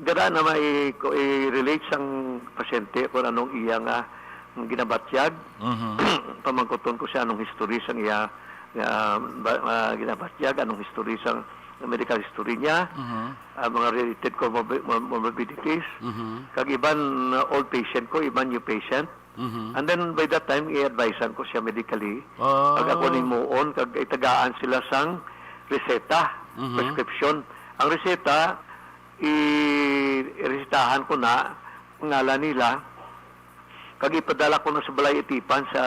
gada na may ko, i-relate sang pasyente kung anong iya nga ginabatyag. Mhm. Pamangkuton ko siya anong history sang iya nga ba, ah, ginabatyag, anong history sang medical history niya, Mhm. ah, mga related comorbi-, mor-, morbidities. Mhm. Kag iban, ah, old patient ko, iban new patient. Mhm. And then by that time, i-advisean ko siya medically. Ah. Kag ako ni muon, kag itagaan sila sang reseta, Mhm. prescription. Ang reseta, i-, resetahan ko na, ngalan nila, kag ipadala ko na sa Balay Atipan sa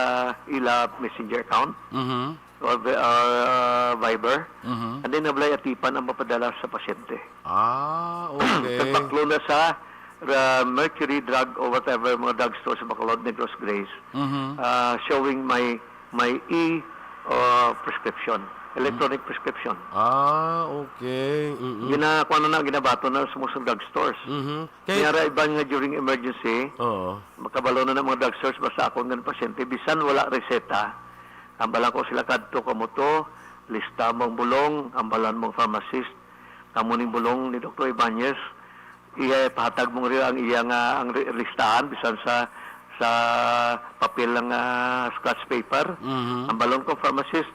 ila messenger account. Mhm. Or vi-, or, uh, Viber. Mhm. And then, ang Balay Atipan ang mapadala sa pasyente. Ah, okay. Nagpaklo na sa, uh, Mercury Drug o whatever mga drugstore sa Bacolod, Negros, Grace, Mhm. uh, showing my, my e, uh, prescription, electronic prescription. Ah, okay. Mm-mm. Gina-, kuwan na, ginabaton na sa mga drugstores. Mhm. Kay May ara iban nga during emergency, Oo. makabalo na ng mga drugstores, basta ako nga pasyente, bisan wala reseta, ang bala ko sila kadto, kamo to, lista mo ang bulong, ang balan mong pharmacist, kamo ning bulong ni Doktor Ibanez, iya pahatag mo rin ang iya nga, ang re-, listahan, bisan sa, sa papel lang, ah, scratch paper. Mhm. Ang balon ko pharmacist,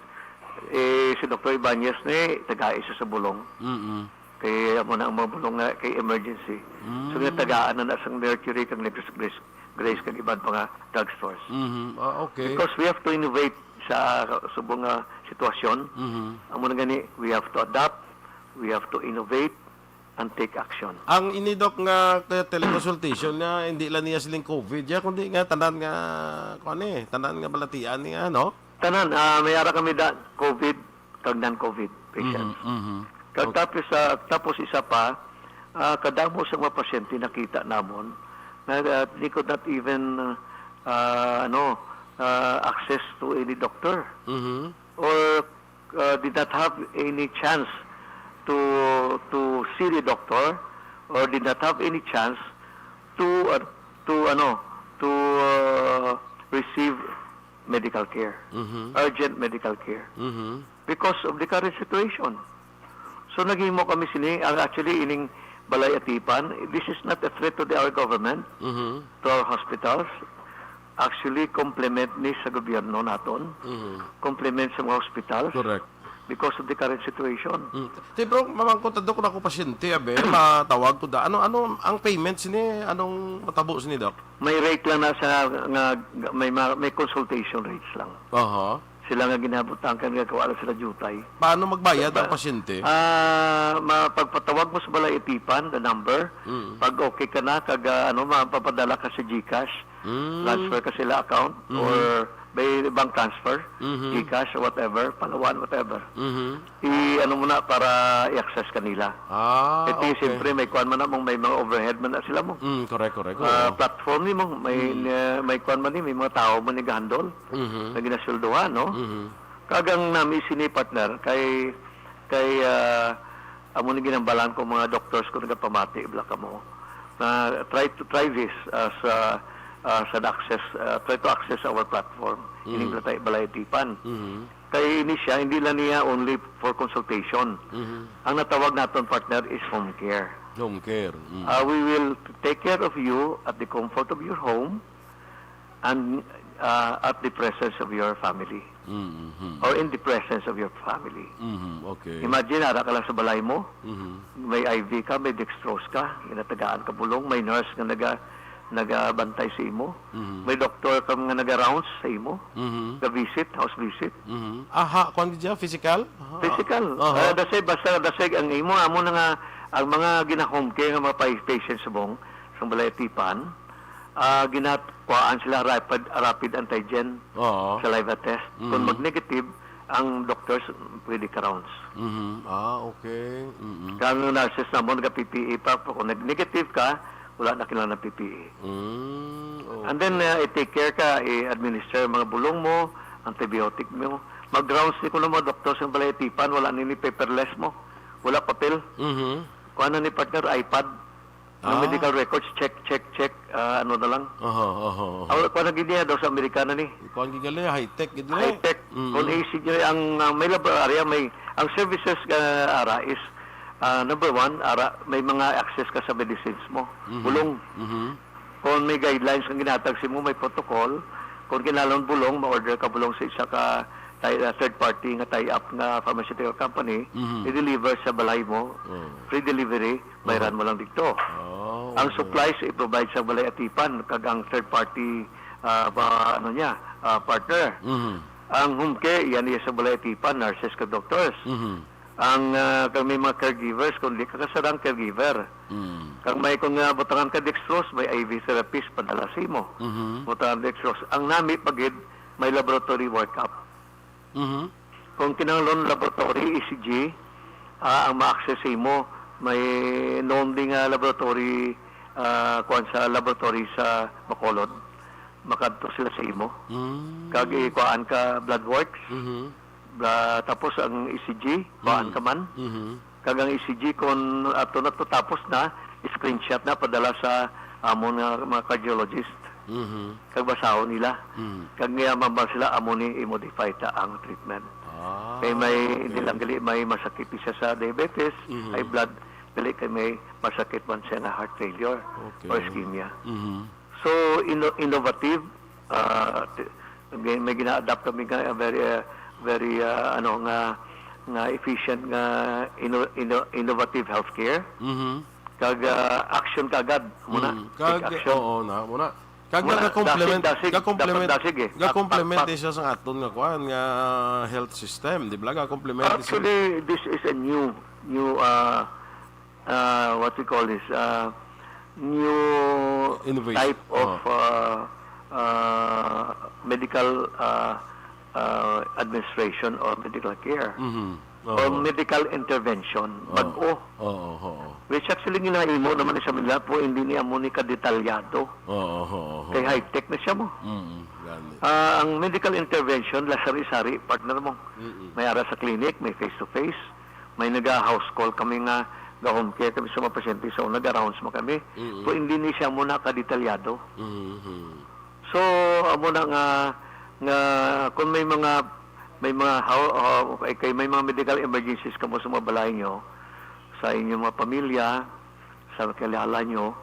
eh, si Doktor Ibanez ni, tagai siya sa bulong. Mm-mm. Kay amo na ang mga bulong nga kay emergency. Mm. So, nga tagaan na na sang Mercury, kag Negros Grace, Grace, kag iban pa nga drugstores. Mhm. Ah, okay. Because we have to innovate sa subong nga sitwasyon. Mhm. Amo na gani, we have to adapt, we have to innovate, and take action. Ang ini, Doc, nga kaya teleconsultation nga hindi lang niya siling covid, ya, kundi nga tanan nga, kuwan eh, tanan nga balatian niya, no? Tanan, ah, may ara kami da COVID kag non-COVID patients. Mhm, mhm. Kag Okay. tapos, ah, tapos isa pa, ah, kadamo sa mga pasyente nakita namon na, ah, they could not even, ah, ano, ah, access to any doctor. Mhm. or uh, did not have any chance to to see the doctor or did not have any chance to uh, to ano to uh, receive medical care, Mhm. urgent medical care Mhm. because of the current situation. So naghimo kami sini, ah, actually ining Balay Atipan, this is not a threat to the, our government, Mhm. to our hospitals. Actually, complement ni sa gobyerno naton. Mhm. Complement sa mga hospitals Correct. because of the current situation. Mm. Ti bro, mamangkot ta, Doc, na ako pasyente, abe, matawag ko da. Ano, ano ang payment sini? Anong matabo sini, Doc? May rate lang na sa nga may ma- may consultation rates lang. Aha. Sila nga ginabutangkan nga kawala sila jutay. Paano magbayad ang Ba- pasyente? Ah, mapagpatawag mo sa Balay Atipan, the number. Mm. Pag okay ka na, kag ah, ano, mapapadala ka sa GCash, Mm. transfer ka sila account, Mhm. or may bank transfer, Mhm. GCash, or whatever, Palawan, whatever. Mhm. I, ano mo na, para i-access kanila. Ah, Ito, okay. Siyempre, may kuan man na, may mga overhead man na sila mo. Mm, correct, correct. Ah, Oo. platform nimo, may, Mm. uh, may kuan man ni, may mga tao man ni handle, Mhm. na ginasweldohan, no? Mhm. Kagang nami sini, partner, kay, kay, ah, amo ni ginambalan ko mga doctors ko nagapamati, bla ka mo. Na try to, try this as, ah, as an access, ah, try to access our platform. Ining Mm. Balay, Balay Atipan. Mhm. Kay ini siya, hindi lang niya only for consultation. Mhm. Ang natawag naton, partner, is home care. Home care. Mm. Uh, we will take care of you at the comfort of your home and uh, at the presence of your family Mhm. or in the presence of your family. Mhm. Okay. Imagine, ara ka lang sa balay mo, Mhm. may I V ka, may dextrose ka, ginatagaan ka bulong, may nurse nga naga nagabantay sa imo, Mhm. may doktor ka nga naga-rounds sa imo, Mhm. ga-visit, house visit. Mhm. Aha, kuan gid siya, physical? Aha. Physical. Aha. Ah, dasig, basta dasig ang imo, amo na nga, ang mga gina-home care nga mga pa- patients subong, sa Balay Atipan, ah, ginakuhaan sila rapid, rapid antigen Oo. saliva test. Kung Mhm. mag-negative, ang doctors pwede ka-rounds. Mhm. Ah, okay. Mhm. Kaya ang nurses na mo, nag-P P E pa, kung nag-negative ka, wala na kailangan ng P P E. Mm, okay. And then, uh, i-take care ka, i-administer ang mga bulong mo, antibiotic mo. Mag-rounds ni kuno mga doktor sa Balay Atipan, wala nini paperless mo. Wala papel. Mhm. Kuha na ni partner, iPad. Ang Ah. medical records, check, check, check. Ah, ano na lang. Aha, aha, aha. Ang kuha na gid niya daw sa Amerikana ni. Kuan gid gali, high-tech gid gali. High-tech. Mm. Kung isig niyo ang, ang may lab area, may, ang services nga ara is, ah, number one, ara, may mga access ka sa medicines mo. Mhm. Bulong. Mhm. Kung may guidelines ang ginatag sa imo, may protocol. Kung kinahanglan bulong, ma-order ka bulong sa isa ka ti- uh, third party nga tie-up nga pharmaceutical company, Mhm. i-deliver sa balay mo, Oh. free delivery, bayran mo lang dito. Oh, Ang okay. Supplies i-provide sa Balay Atipan kag ang third party, ah, pa, ano niya, ah, partner. Mhm. Ang home care, yan iya sa Balay Atipan, nurses kag doctors. Mhm. Ang ah, kag may mga caregivers, kung di ka kasarang caregiver. Mm. Kag may kung ah, butangan ka dextrose, may I V therapist padala sa imo. Mhm. Butangan dextrose. Ang nami pa gid, may laboratory workup. Mhm. Kung kinahanglan laboratory, E C G, ah, ang ma-access sa imo, may known din nga laboratory, ah, kuwan sa laboratory sa Bacolod. Makadto sila sa imo. Mm. Kag ikuan ka blood works, Mhm. bla, tapos ang E C G, kuan Mm. ka man. Mhm. Kag ang E C G, kung ato na to tapos na, screenshot na, padala sa amon nga mga cardiologist. Mhm. Kag basahon nila. Mm. Kag nga mambal sila, amo ni i-modify ta ang treatment. Ah, Kay may, okay. Hindi lang gali, may masakit siya sa diabetes, Mhm. high blood, dili kay may masakit man siya nga heart failure Okay. or ischemia. Mhm. So, inno- innovative, ah, t- may, may gina-adapt kami nga very, ah, very, ah, ano, nga, nga efficient nga inno- inno- innovative healthcare. Mhm. Kag ah, action kaagad muna. Mm. Take Kag, action. Oo na, muna. Kag Muna, naka-complement, dasig, dasig, naka-complement, dapat dasig eh. naka-complement Pak, pak, din siya sa aton nga kuan nga health system, di ba? Naka-complement din siya. Actually, this is a new, new, uh, uh, what we call this, uh, new Innovation. type of Oh. uh, uh, medical uh, uh, administration or medical care Mhm. or Oo. medical intervention. Oo. Bag-o. Oo, oo. Which actually ginahimo naman sa Manila po, hindi niya mo ni kadetalyado. Oo, oo, oo. Kay high-tech na siya mo. Mm, gani. Ah, ang medical intervention, la sari-sari, partner mo. Mm-mm. May ara sa clinic, may face-to-face, may naga-house call kami nga ga-home care kami sa mga pasyente, so naga-rounds mo kami. Mm-mm. So, hindi ni siya mo nakadetalyado. Mm-hmm. So, amo na nga, nga kung may mga, may mga how, how, kay, kay may mga medical emergencies kamo sa mga balay nyo, sa inyong mga pamilya, sa kilala nyo,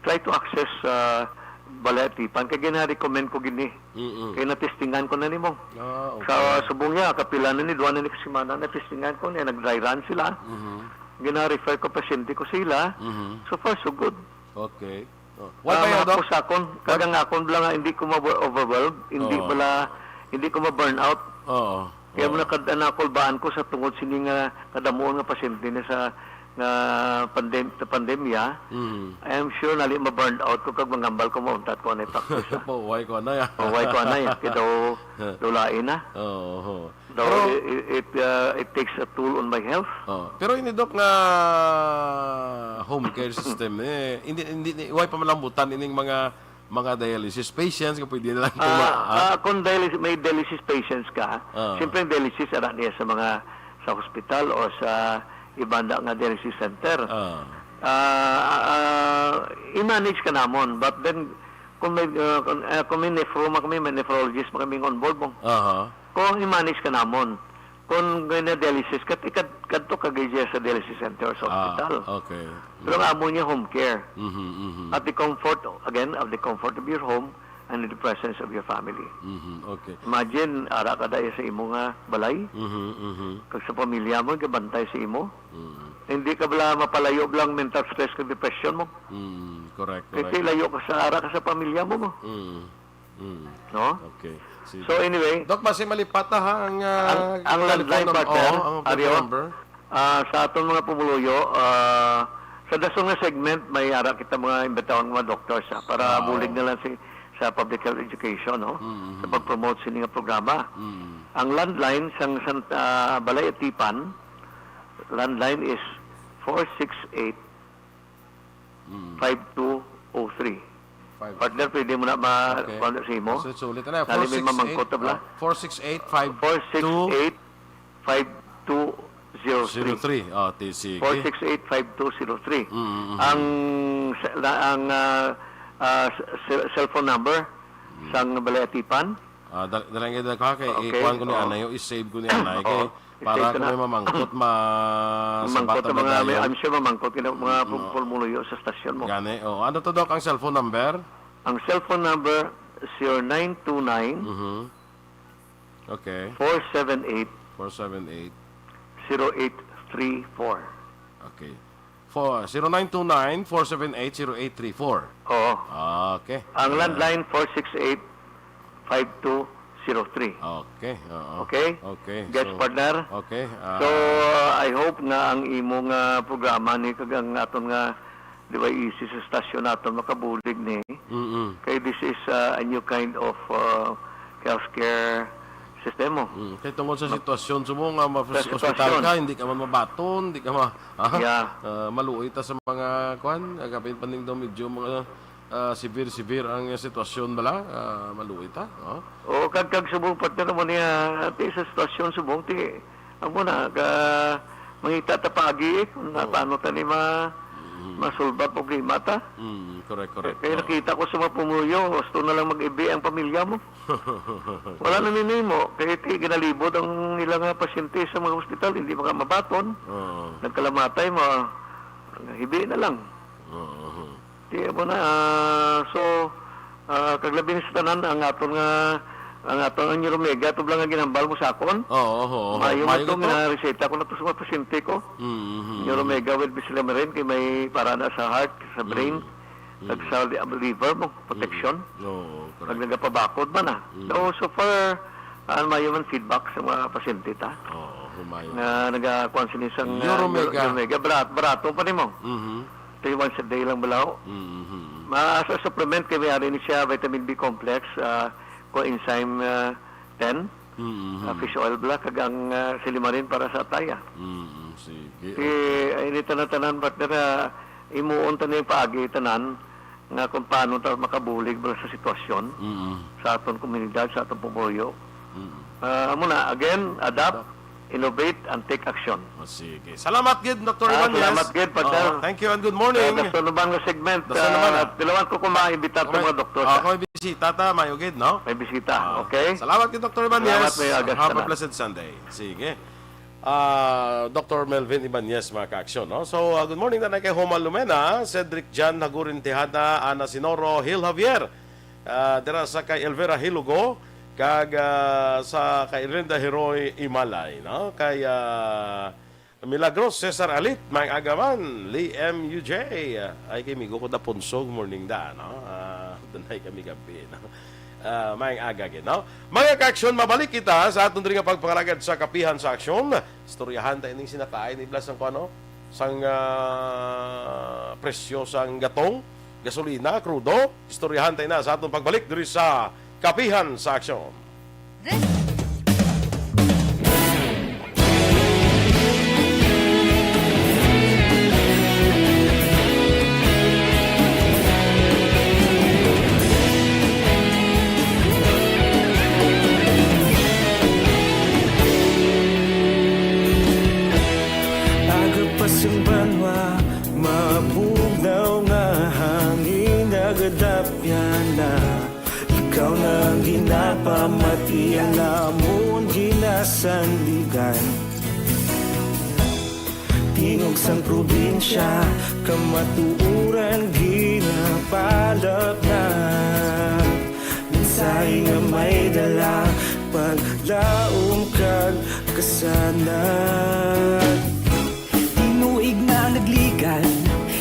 try to access, ah, Balay Atipan. Kay gina-recommend ko gini. Mm-mm. Kay natistingan ko na nimo. Ah, okay. Sa subong niya, kapila na ni, duwa na ni kasimana, natistingan ko niya, nag-dry run sila. Mhm. Gina-refer ko, pasyente ko sila. Mhm. So far, so good. Okay. Oh. Why Ah, pa yun, Doc? Mahapos akon, What? Kagang akon lang nga, hindi ko ma-overwhelm, hindi Oo. Bala, hindi ko ma-burn out. Oo. Kaya Oo. Mo nakad-, nakulbaan ko sa tungod sini nga kadamuon nga pasyente na sa, nga pandem-, sa pandemya, Mm. I am sure nali ma-burn out ko kag manghambal ko mauntat ko anay practice, ah. Pauway ko anay, ah. Pauway ko anay, ah. Kay daw, daw lain na. Oo. Daw, Pero it, it, it, uh, it takes a toll on my health. Oh, pero ini, Doc, nga home care system, eh, hindi, hindi, hindi, way pa malambutan ining mga, mga dialysis patients nga pwede na lang Ah, tuma-, ah? Ah, kung dialysis, may dialysis patients ka, Ah. siyempre ang dialysis, ara niya sa mga, sa hospital o sa iba na nga dialysis center. Ah. Ah, ah, i-manage ka namon, but then, kung may, ah, kung, ah, kung may nephro man kami, may nephrologist man kami on board mo. Aha. Kung i-manage ka namon, kung gina-dialysis ka, ti kad-, kadto ka gid sa dialysis center sa Ah, hospital. Okay. Pero ang amo niya home care. Mhm, mhm. At the comfort, again, of the comfort of your home and in the presence of your family. Mhm, okay. Imagine, ara ka daya sa imo nga balay, Mhm, mhm. kag sa pamilya mo, gabantay sa imo. Mhm. Hindi ka bala mapalayo lang mental stress kag depression mo. Mhm, correct, Kay correct. Layo ka sa ara ka sa pamilya mo, mo. Mhm. Mm. No? Okay. Sige. So, anyway, Doc, basi malipat na ha ang, ah, ang, ang telephone landline, num-, partner, oo, ang Ario, telephone number. Ah, sa aton mga pumuluyo, ah, sa dason nga segment, may ara kita mga imbitahon nga mga doctors, ah, para Ah, bulig oo. Na lang si, sa public health education, no? Mm, mm. Sa pag-promote sini nga programa. Mm. Ang landline sang Santa, ah, Balay Atipan, landline is four six eight, Mm. five two oh three. Five. Partner, pwede mo na ma-, Okay. Kuwan sa imo? So, sulit na. Dali, may mamangkot na bala. Four six eight, ah, four six eight, five two zero three. Zero three. Oh, ti-, sige. Four six eight, five two zero three. Mm, mm, mm. Ang se-, la-, ang, ah, ah, se-, cellphone number Mm. sang Balay Atipan. Ah, dal-, dali nga, dali ka, kay Okay, ikuan ko ni oo. Anay, o, i-save ko ni Anay, Oo. kay para I-save ko kung na. May mamangkot, ma-, Mamangkot sabat ang na mga, may, madayong. I'm sure mamangkot ka na mga Mm, pum-, oo. Pumuluyo sa stasyon mo. Gani, oo. Ano to, Doc, ang cellphone number? Ang cellphone number, zero nine two nine, Mhm. Okay. four seven eight, Four seven eight. zero eight three four. Okay. For zero nine two nine, four seven eight, zero eight three four. Oo. Okay. Ang Ah. Landline, four six eight, five two zero three. Okay, oo. Okay? Okay, Guest so, partner? Okay, ah. So, I hope nga ang imo nga programa ni kag ang aton nga D Y E C sa stasyon naton makabulig ni. Mm-mm. Kay this is, ah, a new kind of, ah, healthcare system mo. Mm, kay tungod sa Ma-, sitwasyon, subong nga ma-, sa hospital sitwasyon. Ka, hindi ka man mabaton, hindi ka ma-, ah, Yeah. Ah, maluoy ta sa mga, kwan, agapin pa ning daw medyo mga, ah, severe-severe ang sitwasyon bala, ah, maluoy ta, oh. O, kag, kag subong, partner, mo niya, ati sa sitwasyon, subong, ti, amo na, ka, mangita ta paagi, eh, kung na, Mm. Paano ta ni ma-, Mm. masulba problema ta. Mm, correct, correct. Kaya Oh. Nakita ko sa mga pumuyo, gusto na lang mag-ibi ang pamilya mo. Wala na ninimo, kay ti ginalibot ang ilang nga pasyente sa mga ospital, hindi makamabaton. Oo. Nagkalamatay, ma-, hibi na lang. Oo. Di mo na, ah, so, ah, kag labi na sa tanan, ang aton nga, ang aton ang Neuro Mega, tublang nga ginambal mo sa akon. Oo, oo, oo. Mayo Mayo man itong ito. Nga reseta ko na to sa mga pasyente ko. Mm, mm, mm. Neuro Mega with Bislimarin, kay may para na sa heart, sa brain, Mm. Kag Mm. sa li-, liver mo, protection. Mm. Oo, correct. Pag nagapabakod man, ah. Mm. No, so far, ah, mayo man feedback sa mga pasyente ta. Oo, humayo. Nga nagakuan sini sang, ah, Neuro Mega. Neuro Mega. Barat-, barato pa nimo. Mhm. Three once a day lang balaw. Mhm. Ma-, sa supplement kay may ari ni siya vitamin B complex, ah, coenzyme, ah, ten. Mm, Ah, mm. Fish oil bala, kag ang, ah, silimarin para sa ataya. Mm, sige, Si, okay. Ay, ini tanan-tanan, partner, ah, imuon ta na yung paagi, tanan. nga kung paano ta makabulig bala sa sitwasyon Mm-mm. sa aton komunidad, sa aton pumuyo. Mm-mm. Ah, amo na, again, adapt, Adapt. innovate, and take action. O, sige. Salamat gid, Doktor Ah, Ibanez. salamat gid, partner. Oo, thank you and good morning. Ah, dason naman nga segment, Dason naman, ah, ah. tilawan ko kung maimbitar Kung may, mga doktor ah, ta. kung may bisita ta, mayo gid, no? May bisita, Ah, okay? salamat gid, Doktor Ibanez. Salamat, may agas Have a tanan. blessed Sunday. Sige. Ah, Doktor Melvin Ibanez, mga ka-aksyon, no? So, ah, good morning na kay Homa Lumena, Cedric Jan Hagurin Tejada, Ana Sinoro, Hil Javier, ah, dira sa kay Elvira Hilugo, kag, ah, sa kay Linda Heroy Imalay, no? Kay, ah, Milagros Cesar Alit, may agaman, Lee M U J, ah, ay kay Migo ko da Ponso, good morning da, no? Ah, dunay kami gabi, no? Ah, maayong aga gid, no? Mga ka-aksyon, mabalik kita sa aton diri nga pagpangalagad sa Kapihan sa Aksyon. Istoryahan ta ining sinakaay ni Blas sang kuno, sang, ah, presyo sang gatong, gasolina, krudo. Istoryahan ta ina sa aton pagbalik diri sa Kapihan sa Aksyon. This Aga pa sing banwa, mabugnaw nga hangin nagadapyan na. Ikaw na ang ginapamati, ang amon ginasandigan. Tingog sang probinsya, kamatuoran ginapalapnat. Mensahe nga may dala, paglaom kag kasanag. Tinuig na nagligan,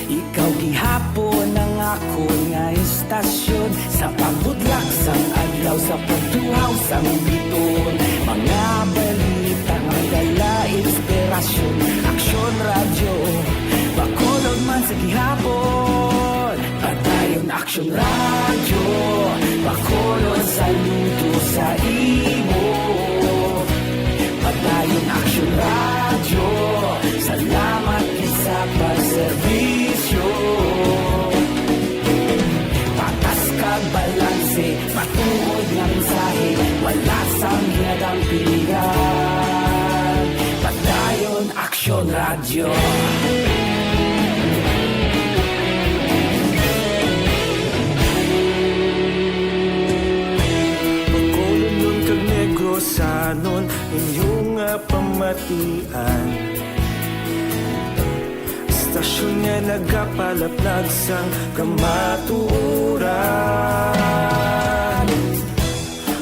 ikaw gihapon ang akon nga istasyon. Sa pagbutlak sang adlaw, sa pagtuhaw sang biton, mga balita nga dala inspirasyon. Aksyon Radyo, Bacolod man sa gihapon. Padayon Aksyon Radyo, Bacolod, saludo sa imo. Padayon Aksyon Radyo, salamat gid sa pagserbisyo. Patas kag balanse, matuod nga mensahe, wala sang ginadampigan. Padayon Aksyon Radyo. Bacolodnon kag Negrosanon, inyo nga pamatian. Istasyon nga nagapalaplag sang kamatuoran.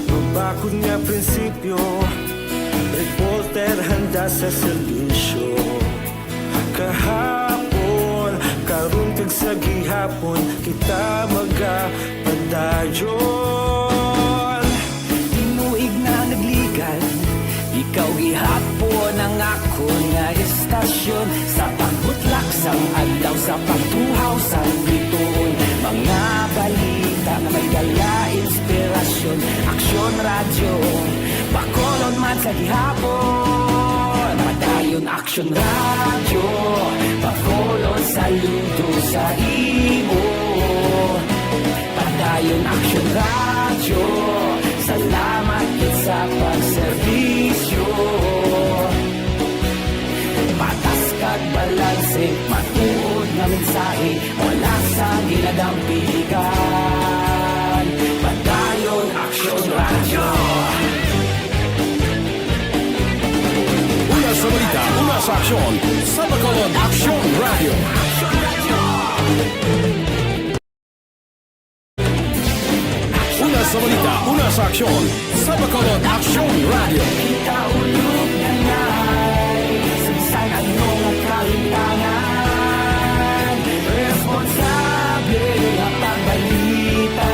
Mabakod nga prinsipyo, reporter handa sa serbisyo. Kahapon, karon kag sa gihapon, kita magapadayon. Tinuig na nagligan, ikaw gihapon ang akon nga istasyon. Sa pagbutlak sang adlaw, sa pagtuhaw sang biton, mga balita nga may dala inspirasyon. Aksyon Radyo, Bacolod man sa gihapon. Padayon Aksyon Radyo, Bacolod, saludo sa imo. Padayon Aksyon Radyo, salamat gid sa pagserbisyo. Patas kag balanse, matuod nga mensahe, wala sang ginadampigan. Padayon Aksyon Radyo. Una sa balita, una sa aksyon, sa Bacolod Aksyon Radyo. Una sa balita, una sa aksyon, sa Bacolod Aksyon Radyo. Kita ulog na ngay, sa bisan ano nga kalimtangan, responsable nga pagbalita,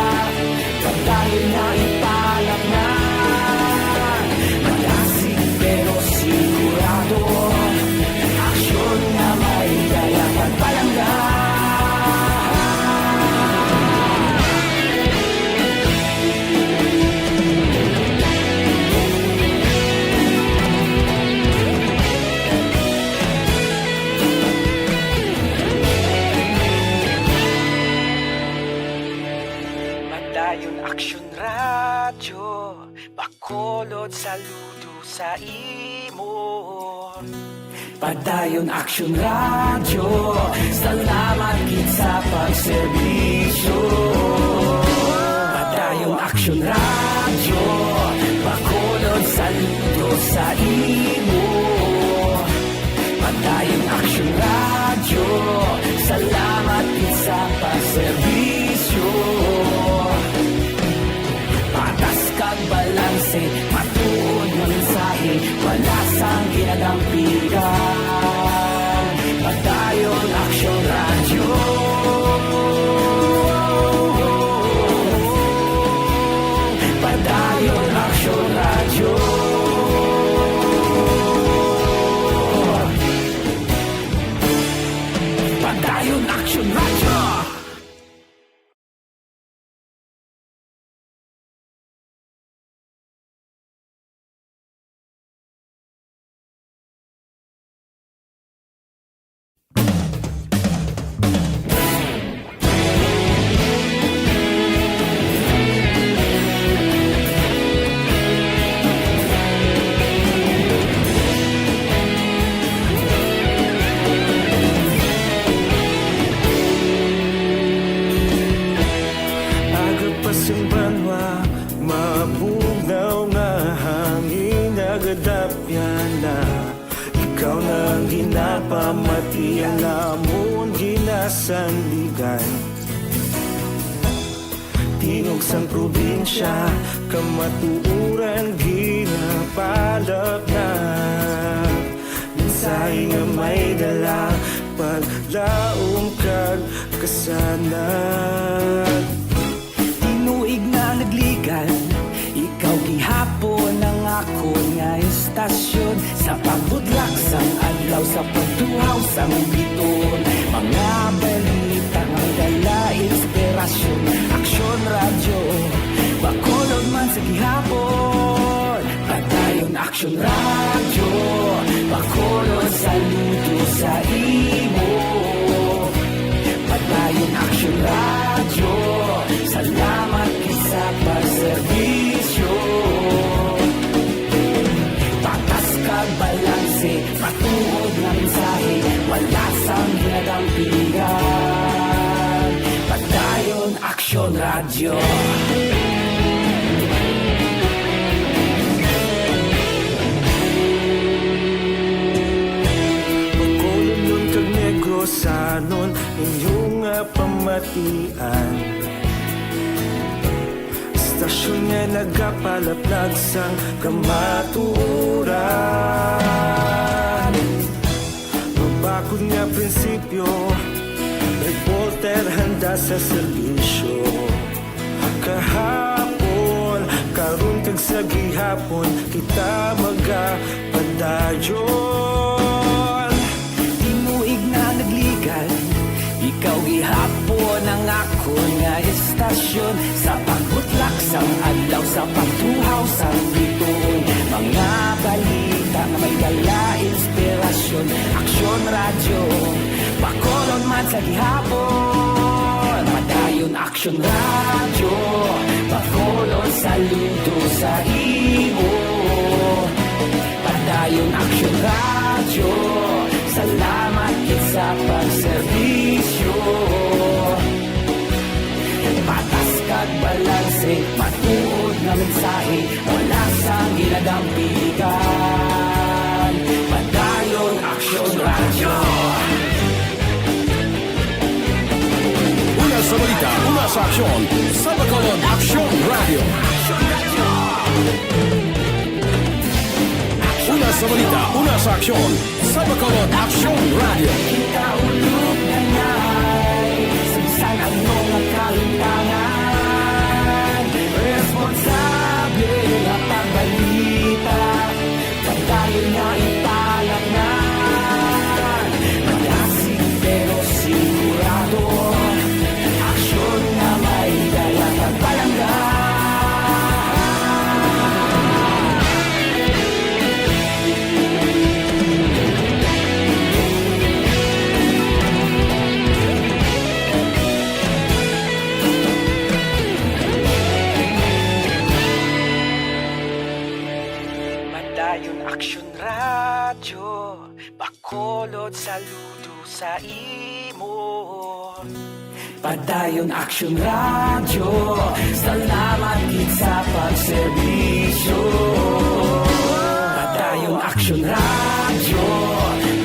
padayon na ipalatnan. Malasig pero sigurado, aksyon nga may dala pagpalangga. Aksyon Radyo, Bacolod, saludo sa imo. Padayon Aksyon Radyo, salamat gid sa pagserbisyo. Padayon Aksyon Radyo, Bacolod, saludo sa imo. Padayon Aksyon Radyo, salamat gid sa pagserbisyo. Patas kag balanse, matuod nga mensahe, wala sang ginadampigan. Padayon Aksyon Radyo. Padayon Aksyon Radyo. Padayon Aksyon Radyo. Aga pa sing banwa, mabugnaw nga hangin nagadapyan na. Ikaw na ang ginapamati, ang amon ginasandigan. Tingog sang probinsya, kamatuoran ginapalapnap. Mensahe nga may dala, paglaom kag kasanag. Tinuig na nagligad, ikaw gihapon ang akon nga estasyon. Sa pagbudlak sang adlaw, sa pagtuhaw sang biton, mga balita nga dala inspirasyon. Aksyon Radyo, Bacolod man sa gihapon. Padayon Aksyon Radyo, Bacolod, saludo sa imo. Padayon Aksyon Radyo, salamat gid sa pagserbisyo. Patas kag balanse, matuod nga mensahe, wala sang ginadampigan. Padayon Aksyon Radyo. Bacolodnon kag Negrosanon, inyo nga pamatian. Estasyon nga nagapalaplag sang kamatuoran. Mabakod nga prinsipyo, reporter handa sa serbisyo. Kahapon, karon kag sa gihapon, kita magapadayon. Tinuig na nagligad, ikaw gihapon ang akon nga estasyon. Sa pagbutlak sang adlaw, sa pagtuhaw sang bituon, mga balita nga may dala inspirasyon. Aksyon Radyo, Bacolod man sa gihapon. Padayon Aksyon Radyo, Bacolod, saludo sa imo. Padayon Aksyon Radyo, salamat gid sa pagserbisyo. Patas kag balanse, matuod nga mensahe, wala sang ginadampigan. Padayon Aksyon Radyo. Una sa balita, una sa aksyon, sa Bacolod Aksyon Radyo. Una sa balita, una sa aksyon, sa Bacolod Aksyon Radyo. Kita ulog na ngay, sa bisan ano nga kahimtangan, responsable nga pagbalita. Padayon nga ipalapngan, malasig pero sigurado. Aksyon nga may dala kag palangga. Kulot, saludo sa imo. Padayon Action Radio, salamat gid sa pagserbisyo. Padayon Action Radio,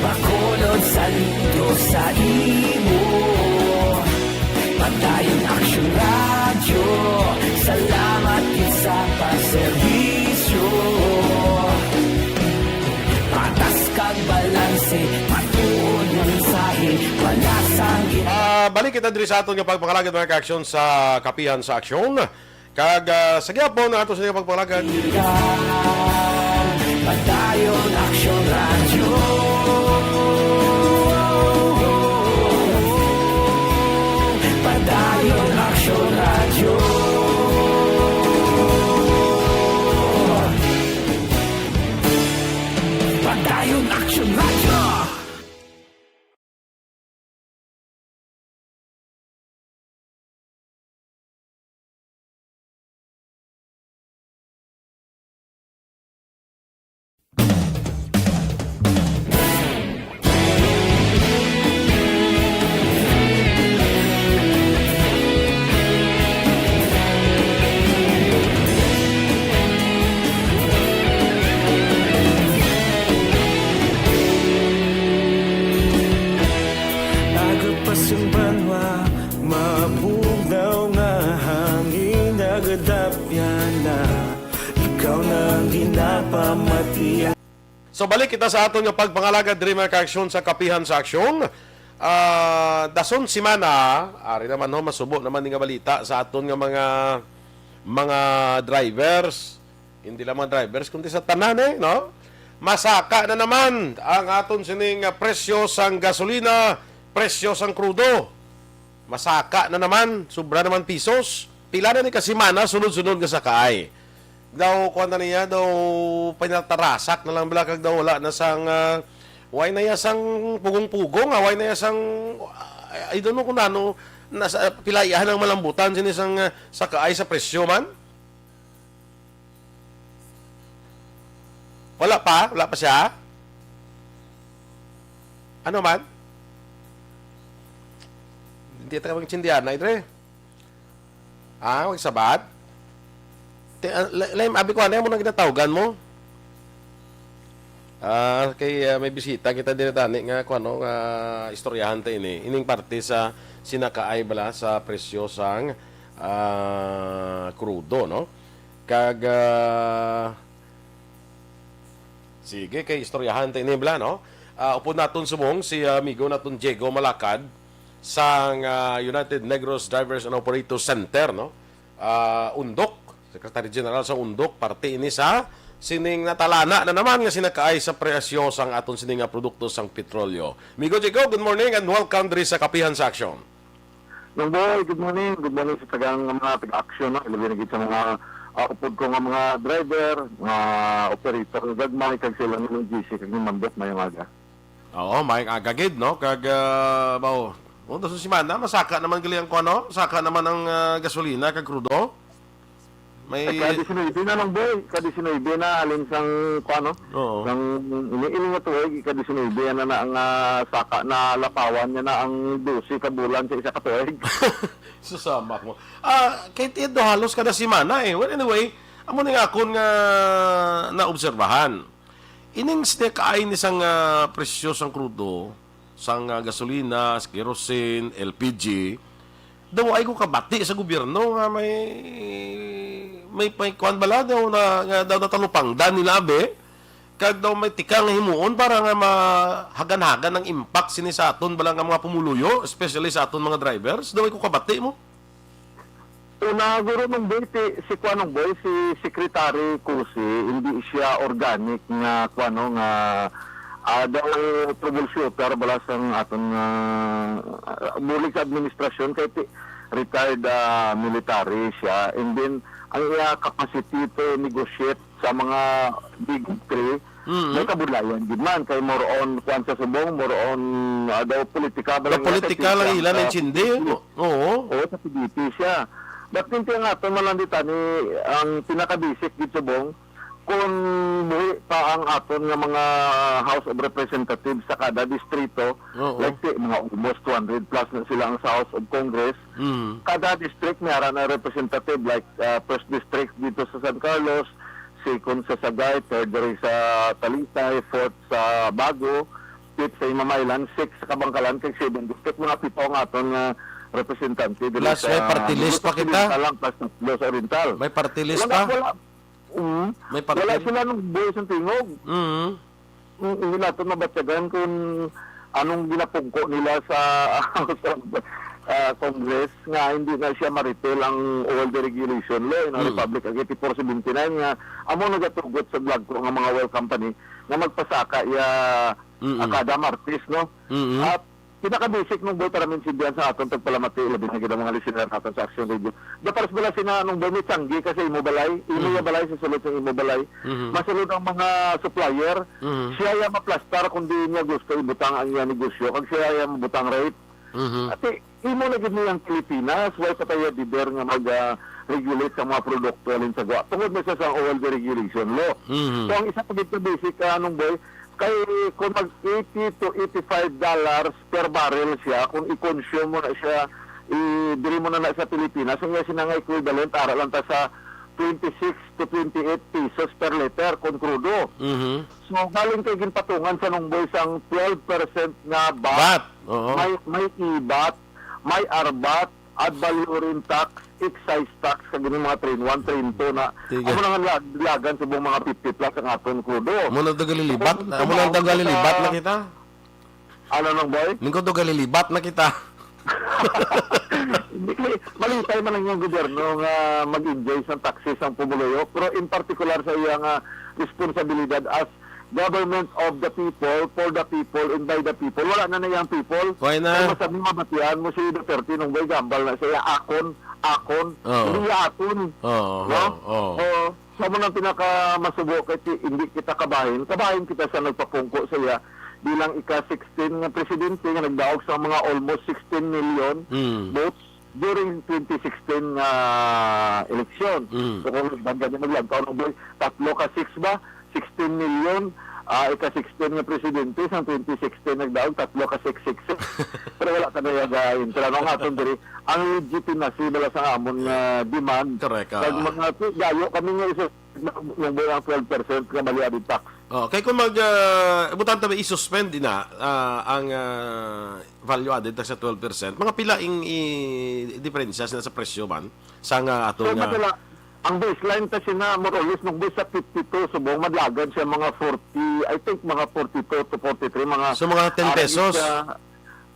Bacolod, saludo sa imo. Padayon Action Radio, salamat gid sa pagserbisyo. Patas kag balanse, matuod nga mensahe, wala sang gi- Ah, balik kita diri sa aton nga pagpangalagad, mga ka-aksyon, sa Kapihan sa Aksyon. Kag, ah, sa gihapon, ang aton sa pagpangalagad. Padayon Action Radio. Padayon Action Radio. Padayon Action Radio. Nagapas ang banwa, mabugnaw nga hangin, nagadapyan na. Ikaw na ang ginapamatian. So, balik kita sa aton nga pagpangalagad diri, mga ka-aksyon, sa Kapihan sa Aksyon. Ah, dason semana, ari naman ho, masubo naman ni nga balita sa aton nga mga, mga drivers. Hindi lang mga drivers, kundi sa tanan, eh, no? Masaka na naman ang aton sining, ah, presyo sang gasolina, presyo sang krudo. Masaka na naman, sobra naman pisos. Pila na ni ka semana, sunod-sunod nga sakaay. Daw, kuwan na niya, daw pinatarasak na lang bala kag daw wala na sang, ah, way na ya sang pugong-pugong, ah, way na ya sang, ah, I don't know kung ano, nasa, pila iyahan ang malambutan sini sang, ah, sakaay sa presyo man. Wala pa? Wala pa siya? Ano man? Hindi ta ka magtsindihan na, Idre. Ah, magsabat? Ti-, ah, la-, la-, abi ko, ano mo nang ginatawgan mo? Ah, kay, ah, may bisita kita diri tani nga, kuwan, no, nga istoryahan ta ini. Ining parte sa sinakaay bala sa presyo sang, ah, krudo, no? Kag, ah, sige, kay istoryahan ta ini bala, no? Ah, upod naton subong si, ah, amigo naton Diego Malakad sang, ah, United Negros Drivers and Operators Center, no? Ah, UNDOC, Secretary General sa UNDOC, parte ini sa sining natalana na naman nga sinakaay sa presyo sang aton sini nga produkto sang petrolyo. Amigo Diego, good morning and welcome diri sa Kapihan sa Aksyon. Nong Boy, good morning. Good morning sa tagang mga taga-aksyon, no? Ilabi na gid sa mga, ah, upod ko nga mga driver, mga operator nga gagmay, kag sila ni G C, kag ni Ma'am Beth, mayong aga. Oo, mayong aga gid, no? Kag, ah, bao, oh, sa semana, masaka naman gali ang kuwan, no? Saka naman ang, ah, gasolina kag krudo. May Ay, ka-disinuybe na lang, boy. Ka-disinuybe na, halin sang, kuwan, no? Oo. Sang ini, ini nga tuig, ka-disinuybe na, na ang, ah, saka na lapawan niya na ang dose ka bulan sa isa ka tuig. Susama mo. Ah, kay tiyan do halos kada semana, eh. Well, anyway, amo ni nga akon nga naobserbahan. Ining sinakaay ni sang, ah, presyo sang krudo, sang, ah, gasolina, kerosene, L P G, daw ay ko kabati sa gobyerno nga may, may, may kuwan bala daw na, nga daw natalupangdan nila, be. Kag daw may tikang himuon para nga mahagan-hagan ang impact sini sa aton bala nga mga pumuluyo, especially sa aton mga drivers. Daw ay ko kabati mo. Una, guro, nung boy, ti-, si kuan, nung boy, si Secretary Cusi, hindi siya organic nga, kuan, no, nga, ah, daw troubleshooter bala sang aton, ah, bulig sa administrasyon, kay ti-, retired, ah, military siya. And then, ang iya capacity to negotiate sa mga big three, Mm. may kabudlayan gid man, kay more on, kuan sa subong, more on, ah, daw politika ba Daw lang yata, politika lang siyang, ila ah, naintindi. Oo. Oo, sa P D P siya. But kinti nga ato man lang dita ni ang pinakabasic gid subong, kung buhi pa ang aton nga mga House of Representatives sa kada distrito, Oo. like, ti-, mga almost two hundred plus na sila ang sa House of Congress. Mm. Kada district may ara na representative, like, ah, first district dito sa San Carlos, second sa Sagay, third diri sa Talisay, fourth sa Bago, fifth sa Imam Island, sixth sa Kabangkalan, kag seven district, mga pito ang aton nga representante diri Plus, sa may party list Negros pa kita. Occidental lang, plus tatlo sa Oriental. May party list Wala, pa? wala. Mm. May party Wala list. sila nung buhay sa tingog. Mm. Mm, hindi natin mabatyagan kung anong ginapungko nila sa, sa, ah, Congress nga hindi na siya ma-repeal ang oil deregulation law in a Mm. Republic Act eighty-four seventy-nine nga amo nagatugot sa vlog ko nga mga oil company nga magpasaka iya Mm-mm. ah, kada Martes, no? Mm-mm. At pinaka-basic nung boy para maintindihan sa aton tagpalamati, labi na gid ang mga listener naton sa Action Radio. Dapat bala sina nung boy may tiyanggi ka sa imo balay, imo Mm. ya balay sa sulod sa imo balay. Mhm. Masulod ang mga supplier, Mhm. siya ya maplastar kung di niya gusto ibutang ang iya negosyo, kag siya ya mabutang rate. Mhm. Ati, imo na gid ni ang Pilipinas, why pa tayo dider nga mag, ah, regulate sa mga produkto alin sa gwa. Tungod na siya sa oil deregulation law. Mhm. So, ang isa pa gid ka basic, ah, nung boy, kay kung mag eighty to eighty-five dollars per barrel siya, kung i-consume mo na siya, i-, diri mo na na sa Pilipinas, ang iya sina nga equivalent, ara lang ta sa twenty-six to twenty-eight pesos per liter kung krudo. Mhm. So, galing kay ginpatungan sa nung boy sang twelve percent nga vat. Vat, oo. May, may ibat, may arbat, ad valorem tax, excise tax, kag ining mga train one, train two na. Sige. Amo na nga lag-, lagan subong mga fifty plus ang aton krudo. Amo na daw galilibat. Kung Amo na daw galilibat na mga kita. Ano nang boy? Ningko to galilibat na kita. Hindi, malipay man ang iyang gobyerno nga mag-enjoy sa taxes ang pumuluyo, pero in particular sa iya nga responsibilidad as government of the people, for the people, and by the people. Wala na na iyang people. Why na? Kaya masabi, mabatian mo si Duterte nung boy gambal na siya, akon, akon, Oo. hindi aton. Oo, No? oo, oo. Oo. Sa mo nang pinakamasubo kay ti-, hindi kita kabahin. Kabahin kita sa nagpapungko sa iya bilang ika-sixteen nga presidente nga nagdaog sa mga almost sixteen million Mm. votes during twenty sixteen nga eleksyon. Mm. So, kung nagdagdag yung maglantaw ng boy, tatlo ka six ba? Sixteen million, ah, ika-sixteen nga presidente, sang twenty sixteen nagdaog, tatlo ka six six six. Pero wala ka na yagain. Pero ano nga, aton diri, ang legitimacy bala sa amon nga demand. Correct, ah. Kag mga tu-, gayo kami nga isa, nung ang twelve percent nga value added tax. Oh, kay kung mag, ah, ibutang ta ba i-suspend din na, ah, ang, ah, value added tax sa twelve percent, mga pila ing i-, diferensya sina sa presyo man sa nga ato So, nga madala, ang baseline ta sina, more or less, nung sa fifty-two, subong madlagan siya mga forty, I think mga forty-two to forty-three, mga So, mga ten pesos? Sa,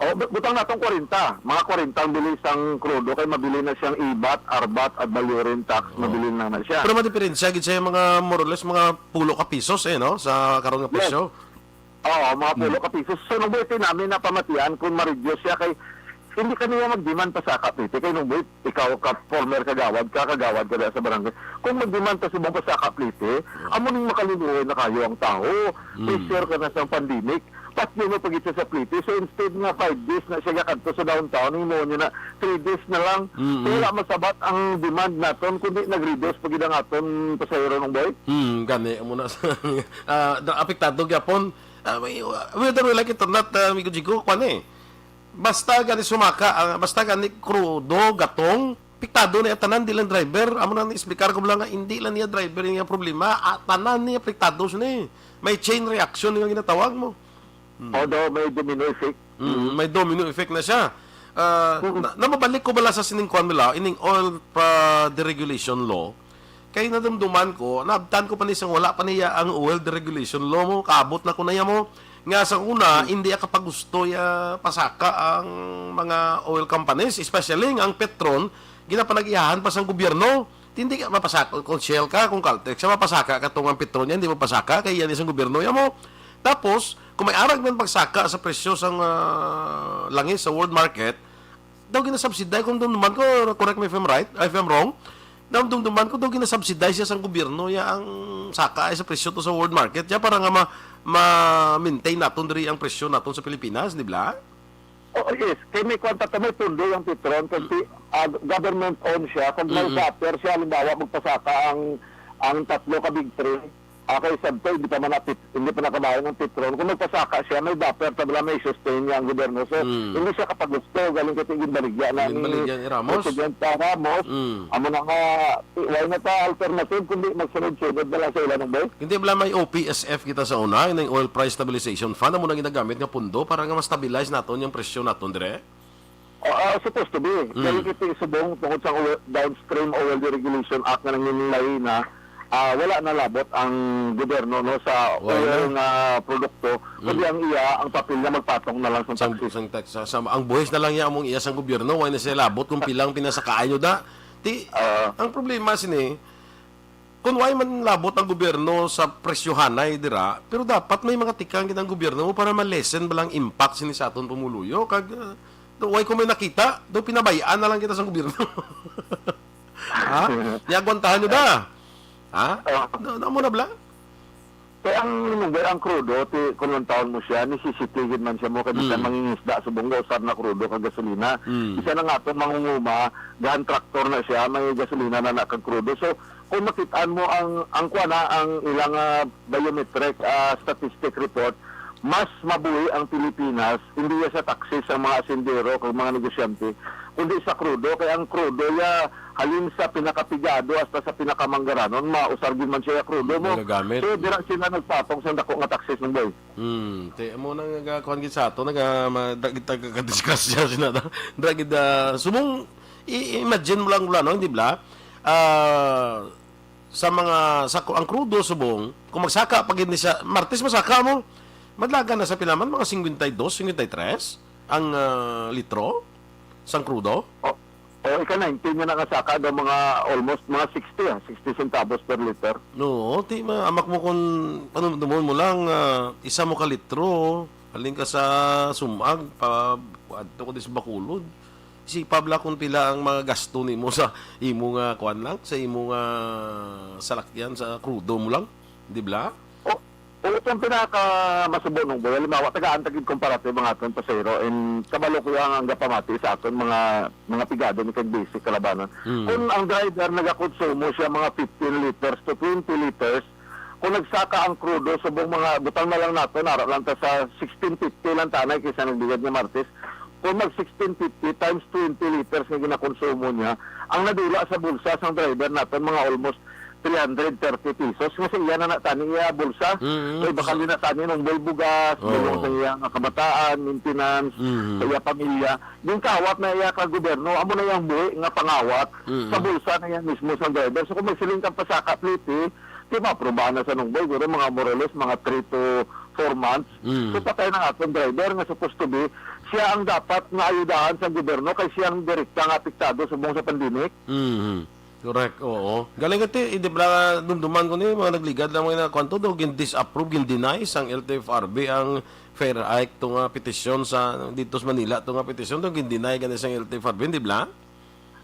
oh, bu-, butang natong kwarenta. Mga kwarenta ang bili sang krudo kay mabili na siyang ibat, arbat, at balurin tax, Oh. mabili na na siya. Pero madiperensya gid siya yung mga more or less mga pulo ka pisos eh, no? Sa karon nga Yes. presyo. Oo, mga Mm. pulo ka pisos. So, nung buhay namin na pamatian kung ma-reduce siya kay hindi kaniya mag-demand pa sa kapiti. Kay nung buhay, ikaw ka former kagawad ka, kagawad ka sa barangay. Kung mag-demand ka subong pa sa kapiti, Mm. amo ning makaluluoy na kayo ang tao. Mm. Pressure ka na sa pandemic. Patyo mo pag sa plete. So, instead nga five days na siya kadto sa downtown, himo niya na three days na lang. Mm. So, wala masabat ang demand naton, kundi nag-reduce pa gid ang aton pasahero nung boy. Hmm, gani, amo na sa, ah, da-, apektado gyapon. Ah, may, whether we like it or not, ah, amigo Jigo, kwan eh. Basta gani sumaka, ah, basta gani krudo, gatong, piktado na tanan, di lang driver. Amo na explicar ko lang nga, hindi lang niya driver yung problema. Ah, tanan niya piktado siya ni. May chain reaction nga ginatawag mo. Hmm. Although may domino effect. Mm, may domino effect na siya. Ah, Mm. na, namabalik ko bala sa sining kwan nila, ining oil pa deregulation law. Kay nadumduman ko, naabtan ko pa ni sang wala pa niya ang oil deregulation law mo, kaabot na ko na iya mo. Nga sa una, Mm. hindi ka pagusto ya pasaka ang mga oil companies, especially nga ang Petron, ginapanag-iyahan pa sang gobyerno. Hindi ka mapasaka, kung Shell ka, kung Caltex ka, mapasaka ka tong ang Petron niya, hindi mapasaka, kay yan isang gobyerno ya mo. Tapos, kung may arag man pagsaka sa presyo sang, ah, langis sa world market, daw ginasubsidize, kung doon naman ko, correct me if I'm right, if I'm wrong, daw doon naman ko, daw ginasubsidize siya sang gobyerno, ya ang saka ay sa presyo to sa world market, ya para nga ma-, ma-maintain naton diri ang presyo naton sa Pilipinas, di ba? Oh, yes. Kay may kwan pa to, may pundo yung Petron, kay Mm. pi-, ah, government owned siya. Kung may Mm-mm. shopper siya, halimbawa, magpasaka ang, ang tatlo ka big three, Ah, kay sabto, hindi pa man na pit-, hindi pa nakabayan ang Petron. Kung magpasaka siya, may buffer, tabla may sustain niya ang gobyerno. So, Mm. hindi siya kapagusto, galing kay ginbaligya na ni Ginbaligya ni Ramos? Presidente Ramos. Mm. Amo na nga, why na ta alternative, kundi magsunod-sunod na lang sa ilang, boy? Hindi bala may O P S F kita sa una, yung Oil Price Stabilization Fund, amo na ginagamit nga pundo para nga ma-stabilize naton yung presyo naton dire? Ah, ah, supposed to be. Mm. Kaya kita subong tungod sa oil, Downstream Oil Deregulation Act nga nanginlay na, ah, wala na labot ang gobyerno, no, sa Wala oil na. nga produkto, Mm. kundi ang iya, ang papel niya magpatong na lang sa Sang, taxes. sang tax, sa, sa, ang buhis na lang niya among iya sang gobyerno, wala na siya labot kung pilang pinasakaay nyo da. Ti, Ah. ang problema sini, kung wala man labot ang gobyerno sa presyohanay dira, pero dapat may mga tikang gid ang gobyerno para ma-lessen ba lang impact sini sa aton pumuluyo. Kag, ah, do, wala ko may nakita, do pinabayaan na lang kita sa gobyerno. Ha? Niagwantahan nyo da? Ha? Ah. Do, do mo na bala? Kaya ang, ang krudo, ti, kung lang taon mo siya, necessity gid man siya mo, kay bisan Mm. mangingisda, subong ga usar na krudo kag gasolina. Mm. Isa na nga aton mangunguma, gahan tractor na siya, may gasolina na na kag krudo. So, kung makitaan mo ang, ang kuwan na, ang ilang, ah, biometric, ah, statistic report, mas mabuhi ang Pilipinas, hindi ya sa taxes ang mga asindero kag mga negosyante, kundi sa krudo. Kay ang krudo ya, halin sa pinakapigado hasta sa pinakamanggaranon, mausar gid man siya ya krudo mo. Nagagamit. So, dira sila nagpatong sa dako nga taxes, Nongboy. Hmm, ti, amo na nga kuwan gid sa ato, naga, ma-, da-, gid, taga-, kadisgrasya sila na. Dira gid, ah, subong, i-, imagine mo lang, wala, no? Hindi bla? Ah, sa mga, sa ku-, ang krudo subong, kung magsaka pa gid ni sa Martes, masaka mo, madlagan na sa pila man, mga cincuenta y dos, cincuenta y tres ang, ah, litro sang krudo. O, o, ika nineteen nga nakasaka daw mga almost mga sixty, ah, sixty centavos per liter. No, ti, ma-, amak mo kung panumdumon mo lang, ah, isa mo ka litro, halin ka sa Sumag, pa, adto ko di sa Bacolod. Isipab lang kung pila ang mga gasto nimo sa imo nga kuan lang, sa imo nga salakyan, sa krudo mo lang, di bla? O, o, itong pinaka masubo, Nongboy, halimbawa, tagaan ta gid comparative ang aton pasahero, and kabalo ko yang ang gapamati sa aton mga, mga pigado ni kag basic kalabanan. Mm. Kung ang driver nagakonsumo siya mga fifteen liters to twenty liters, kung nagsaka ang krudo, subong mga, butang na lang nato, nara lang ta sa sixteen fifty lang tanay kaysa nagligad nga Martes. Kung mag sixteen fifty times twenty liters nga ginakonsumo niya, ang nadula sa bulsa sang driver naton mga almost three hundred thirty pesos. Nga sa iya na na tani iya bulsa. Mm, Kay bakal sa na tani ng bulbugas, Oo. bulong sa iya nga kabataan, maintenance, Mm. sa iya pamilya. Yung kawat na iya ka gobyerno, amo na yung buhi nga pangawat Mm. sa bulsa na iya mismo sa driver. So kung magsiling kang pasaka pliti, di maprobahan na sa Nongboy, guro mga more or less, mga three to four months. Mm. So patay na nga atong driver nga supposed to be, siya ang dapat nga ayudahan sa gobyerno kay siya ang direkta nga apektado subong sa pandemic. Mm. Correct, oo. Galing ito, eh, di ba, dumduman ko ni, mga nagligad lang mga kwanto daw, gin-disapprove, gin-deny sang L T F R B ang Fair Hike to nga petisyon sa, dito sa Manila, to nga petisyon, to gin-deny gani sang L T F R B, di ba?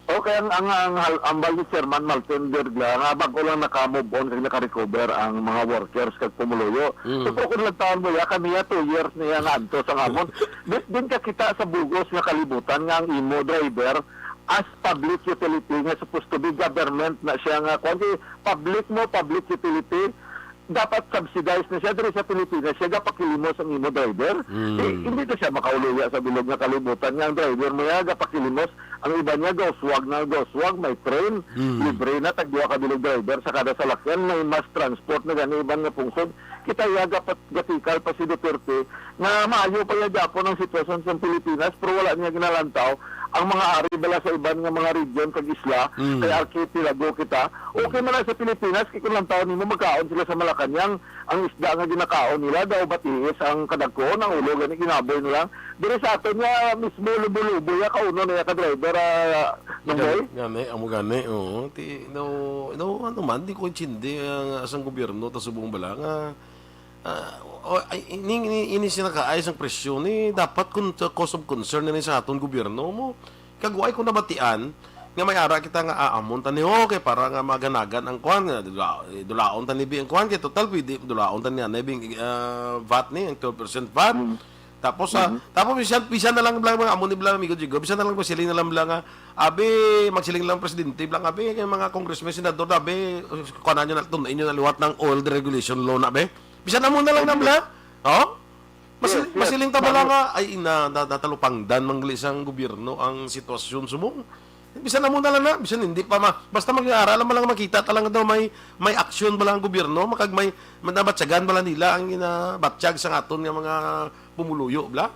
Okay, ang, ang, ang hal-, ang Vice Chairman Martin Bergla, nga bago lang naka-move on kag naka-recover ang mga workers kag pumuluyo. Mm. So, kung nagtaon mo ya, kami ya, two years na ya nga adto sa ngamon. Di, din ka kita sa bugos nga kalibutan nga ang imo driver as public utility nga supposed to be government na siya nga, kung di public mo, public utility, dapat subsidized na siya. Diri sa Pilipinas, siya gapakilimos ang imo driver. Mm. Eh, hindi na siya makauluya sa bilog nga kalibutan nga ang driver mo ya gapakilimos. Ang iba niya, gauswag na, gauswag, may train, Mm. libre na, tag duha ka bilog driver sa kada salakyan, may mass transport na gani iban nga pungsod. Kita iya gapat-, gatikal pa si Duterte, nga maayo pa iya gyapon ang sitwasyon sa Pilipinas, pero wala niya ginalantaw ang mga ari bala sa iban nga mga region kag isla, Mm. kay archipelago kita. Okay man na sa Pilipinas, kay kung lantawon nimo, magkaon sila sa Malacañang, ang isda nga ginakaon nila, daw batiis ang kadagkoon, ang ulo gani ginaboy nila. Diri sa aton nga mismo, lubo-lubo ya, kauno na ya ka driver, ah, Nongboy? Gani, gani, amo gani, oo. Ti, no, no, ano man, di ko intindi ang asang gobyerno ta subong bala nga, ah, o, ay, ini, ini, ini sila kaay sang presyo ni, dapat kun, cause of concern na ni sa aton gobyerno mo. Kag wala ko nabatian nga may ara kita nga aamon ta ni, okay, para nga maganagan ang kwan, nga dula-, eh, dulaon ta ni bi ang kwan, kay total pwede dulaon ta ni anay bing, ah, vat ni, ang twelve percent vat. Mm. Tapos, ah, Mhm. tapos bisan, bisan na lang bala, mga amo ni bala, amigo Jigo, bisan na lang, siling na lang bala nga, abi, magsiling lang presidente bala nga, abi, kay mga congressman, senador na, abi, kuhanan nyo na, tun-in nyo na liwat ng oil deregulation law na, abi. Bisan amo na lang na bala. Oh? Masi-, Yes, yes. Masiling ta bala Dami. Nga, ay, ina, na-, natalupangdan man gali sang gobyerno ang sitwasyon subong. Bisan amo na lang na, bisan hindi pa ma-, basta mag-aral lang, lang makita ta lang daw may, may aksyon bala ang gobyerno, makag may, nabatyagan bala nila ang ginabatyag sa aton nga mga pumuluyo, bla?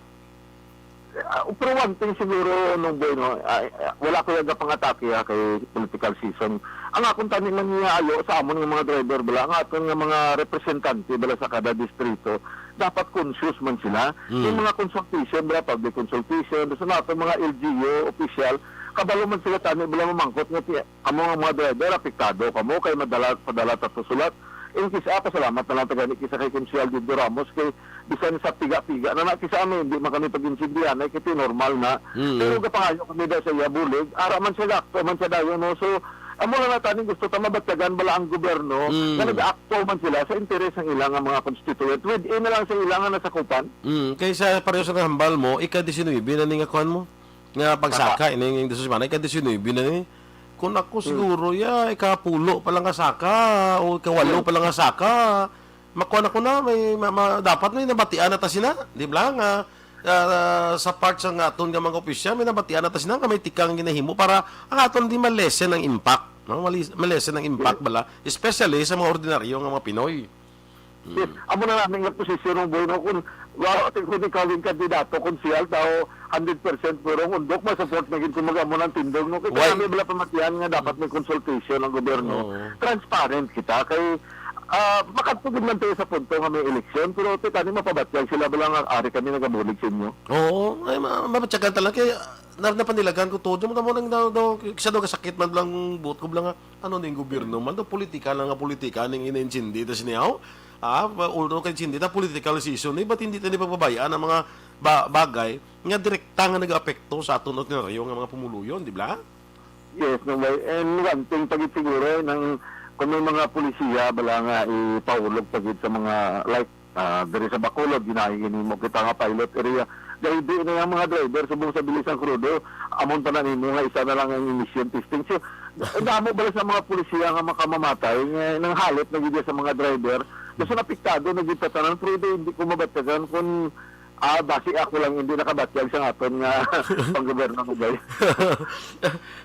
Ah, pero one thing siguro, Nongboy, no, ah, ah, wala ko yung pangatake, ha, kay political season. Ang akon tani man nga ayo sa amon nga mga driver, bala, ang aton nga mga representante, bala, sa kada distrito, dapat conscious man sila. Mm. Yung mga consultation, bala, public consultation, sa aton mga L G U official, kabalo man sila tani, bala, mamangkot nga ti-, kamo nga mga driver, apektado kamo kay madala, padala ta to sulat. In case, ah, pasalamat na lang ta gani kisa kay Konsehal Dodod Ramos kay bisan sa piga-piga na na kisa kami, hindi man kami pag-intindihan, ay, kay normal na. Mm. Pero gapangayo kami daw sa iya bulig, ara man siya, gaakto man siya dayon, no? So, amo lang na taning gusto ta mabatyagan bala ang gobyerno Mm. nga nag-aakto man sila sa interes ng ilang nga mga constituent within na lang sa ilang nga nasakupan. Mm, kay sa pareho sa hambal mo, ika-disinuybe na ni nga kuwan mo, nga pagsaka, Tama. Ini nga dos semana, ika-disinuybe na ni. Kung ako Hmm. siguro, ya, ikapulo pa lang nga saka, o ikawalo Hmm. pa lang nga saka, makuha na ko na, may, ma-, ma-, dapat may nabatian na ta sina, di ba? Nga, ah, sa part sa nga aton nga mga opisyal, may nabatian na ta sina nga may tikang ginahimo para ang aton di ma-lessen ang impact, no? Mali-, ma-lessen ang impact Yes. bala, especially sa mga ordinaryo nga mga Pinoy. Yes, Mm. amo na namin nga posisyon ng Boy, no? Kung, wow, ating kung ikaw yung kandidato, kung siya daw, hundred percent purong undok, ma-support na gid kung mag-amo ng tindog, no? Kaya Why? Kami bala pamatian nga dapat may consultation ang gobyerno. Oo. Transparent kita. Kay, ah, makatugid man tayo sa punto nga may eleksyon, pero ti tani mapabatyag sila bala nga ari kami nagabulig sa inyo. Oo, ay, ma-, mabatyagan talaga. Kay, ah, na-, napanilagan ko to. Diyan mo tamo nang daw, daw, siya daw kasakit man lang buot ko bala nga, ano ning gobyerno man, daw politika lang nga politika ning inaintindi ta siniyaw. Ah, ba, although kay hindi ta political season, eh, ba't hindi ta ni pagbabayaan ang mga ba-, bagay nga direkta nga nag-aapekto sa aton ordinaryo nga mga pumuluyon, di ba? Yes, no, may, and one thing pa gid siguro, eh, nang, kung may mga polisiya, bala nga ipahulog pa gid sa mga, like, ah, diri sa Bacolod, ginahinimo kita nga pilot area. Gaibi na yung mga driver, subong sa bilis ang krudo, amon pa na nimo nga isa na lang ang emission testing. So, damo bala sa mga polisiya nga makamamatay, nga nanghalit na gid sa mga driver. Kasi napiktado na gid sa tanan, pero hindi, hindi ko mabatyagan kung, ah, basi ako lang hindi nakabatyag sa aton nga panggobyerno, mga guys.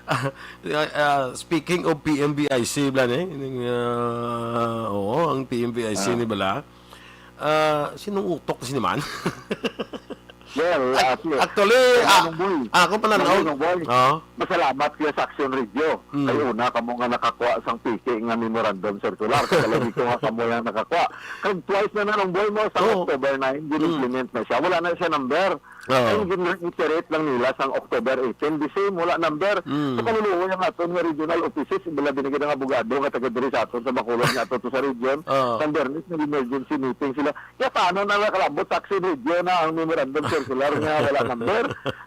Ah, ah, speaking of P M B I C, bala, eh, ning, ah, oo, ang P M B I C Ah. ni bala. Ah, sinong utok si man? Well, Ac-, ah, sige. Actually, Ano, ah, Nong Boy? ah, ako pa na, Nong Boy, oh. Nong Boy. Oh. Masalamat kaya sa Action Radio. Mm. Kay una, kamo nga nakakuha sang piki nga memorandum circular. Kaya lagi ko nga kamo yung nakakuha. Kag twice na na, Nong Boy, mo, sa Oo. October nine, Mm. gin-implement na siya. Wala na siya number. Oo. Ang gin-reiterate lang nila sang October eighteen, the same, wala number. Mm. So, kaluluoy ang aton nga regional offices, wala binigyan ng abogado nga taga diri sa aton sa Bacolod nga ato to sa region. Oo. Sa Biyernes, nag-emergency meeting sila. Kaya paano na nakalabot sa Action Radio na ang memorandum circular nga wala number?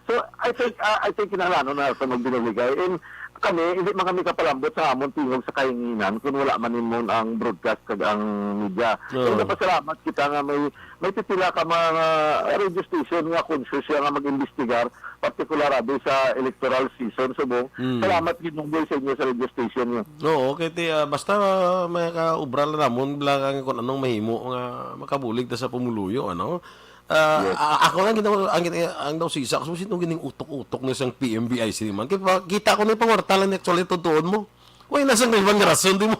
So, I think, ah, I think kinahanglan na sa magbinuligay. And kami, hindi man kami kapalambot sa amon tingog sa kahinginan kung wala man nimon ang broadcast kag ang media. Oo. So, nagpasalamat kita nga may, may pipila ka mga radio station nga conscious siya nga mag-imbestigar, partikular abi sa electoral season. So, Mm. salamat gid, Nong Boy, sa inyo sa radio station niyo. Oo, kay ti, ah, basta, ah, may kaubra lang namon lang ang kung anong mahimo nga makabulig ta sa pumuluyo, ano? Ah, Yes. a-, ako lang ginawa, ang, ang daw sisa, kung sino gining utok-utok na siyang P M B I C man. Kaya pa, kita ko na yung pangwarta lang ni actually tutuon mo. Uy, nasa nga ibang rason, di mo?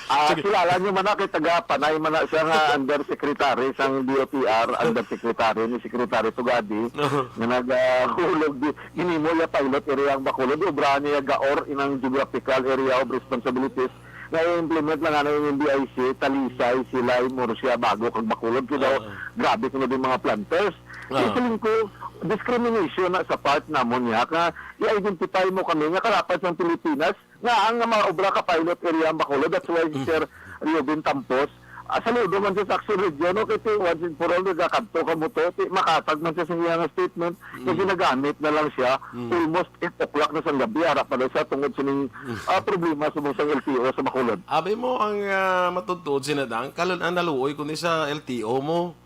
Ah, Sige. Kilala niyo man na kay taga Panay man na siya nga undersecretary sang D O T R, undersecretary ni Secretary Tugadi, Oo. nga nagahulog di, ginimo ya pilot area ang Bacolod, obrahan niya Gaor inang geographical area of responsibilities, nga i-implement lang ano yung M B I C, Talisay, Silay, Murcia, Bago, kag Bacolod, kay daw Oo. grabe kuno din mga planters. Oo. Kaya feeling ko, discrimination na sa part namon niya, nga i-identify mo kami nga kalapan sang Pilipinas, nga ang mga obra ka pilot area ang Bacolod, that's why Mm. Sir Reuben Tampos, ah, saludo man siya sa Action Radio, no? Kay ti, once and for all, nagakadto ka mo to, ti, makatag man siya sa iyang statement, nga Mm. ginagamit na lang siya, Mm. almost eight o'clock na sa gabi, ara pa daw siya tungod sining, Mm. ah, problema sa mga L T O sa Bacolod. Abi mo ang, ah, matudtuod sinadang, kalun ang naluoy kundi sa L T O mo.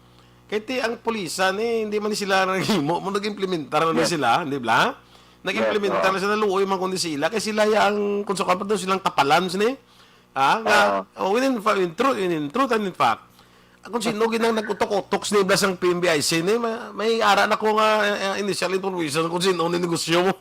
Kay ti ang pulisa ni, hindi man ni sila naghimo, mo nag-implementar na Yes. sila, di ba? Nag-implementar Yes, oo. na sila, luoy man kundi sila. Kay sila yang, kung sa kuwan pa daw silang tapalan sini. Ha? Nga, Oo. oh, within fa-, in truth, in, in truth and in fact, kung sino ginang nag-utok-utok sini ba sang P M B I C ni, ma-, may ara na ko nga, eh, eh, initial information kung sino ni negosyo mo.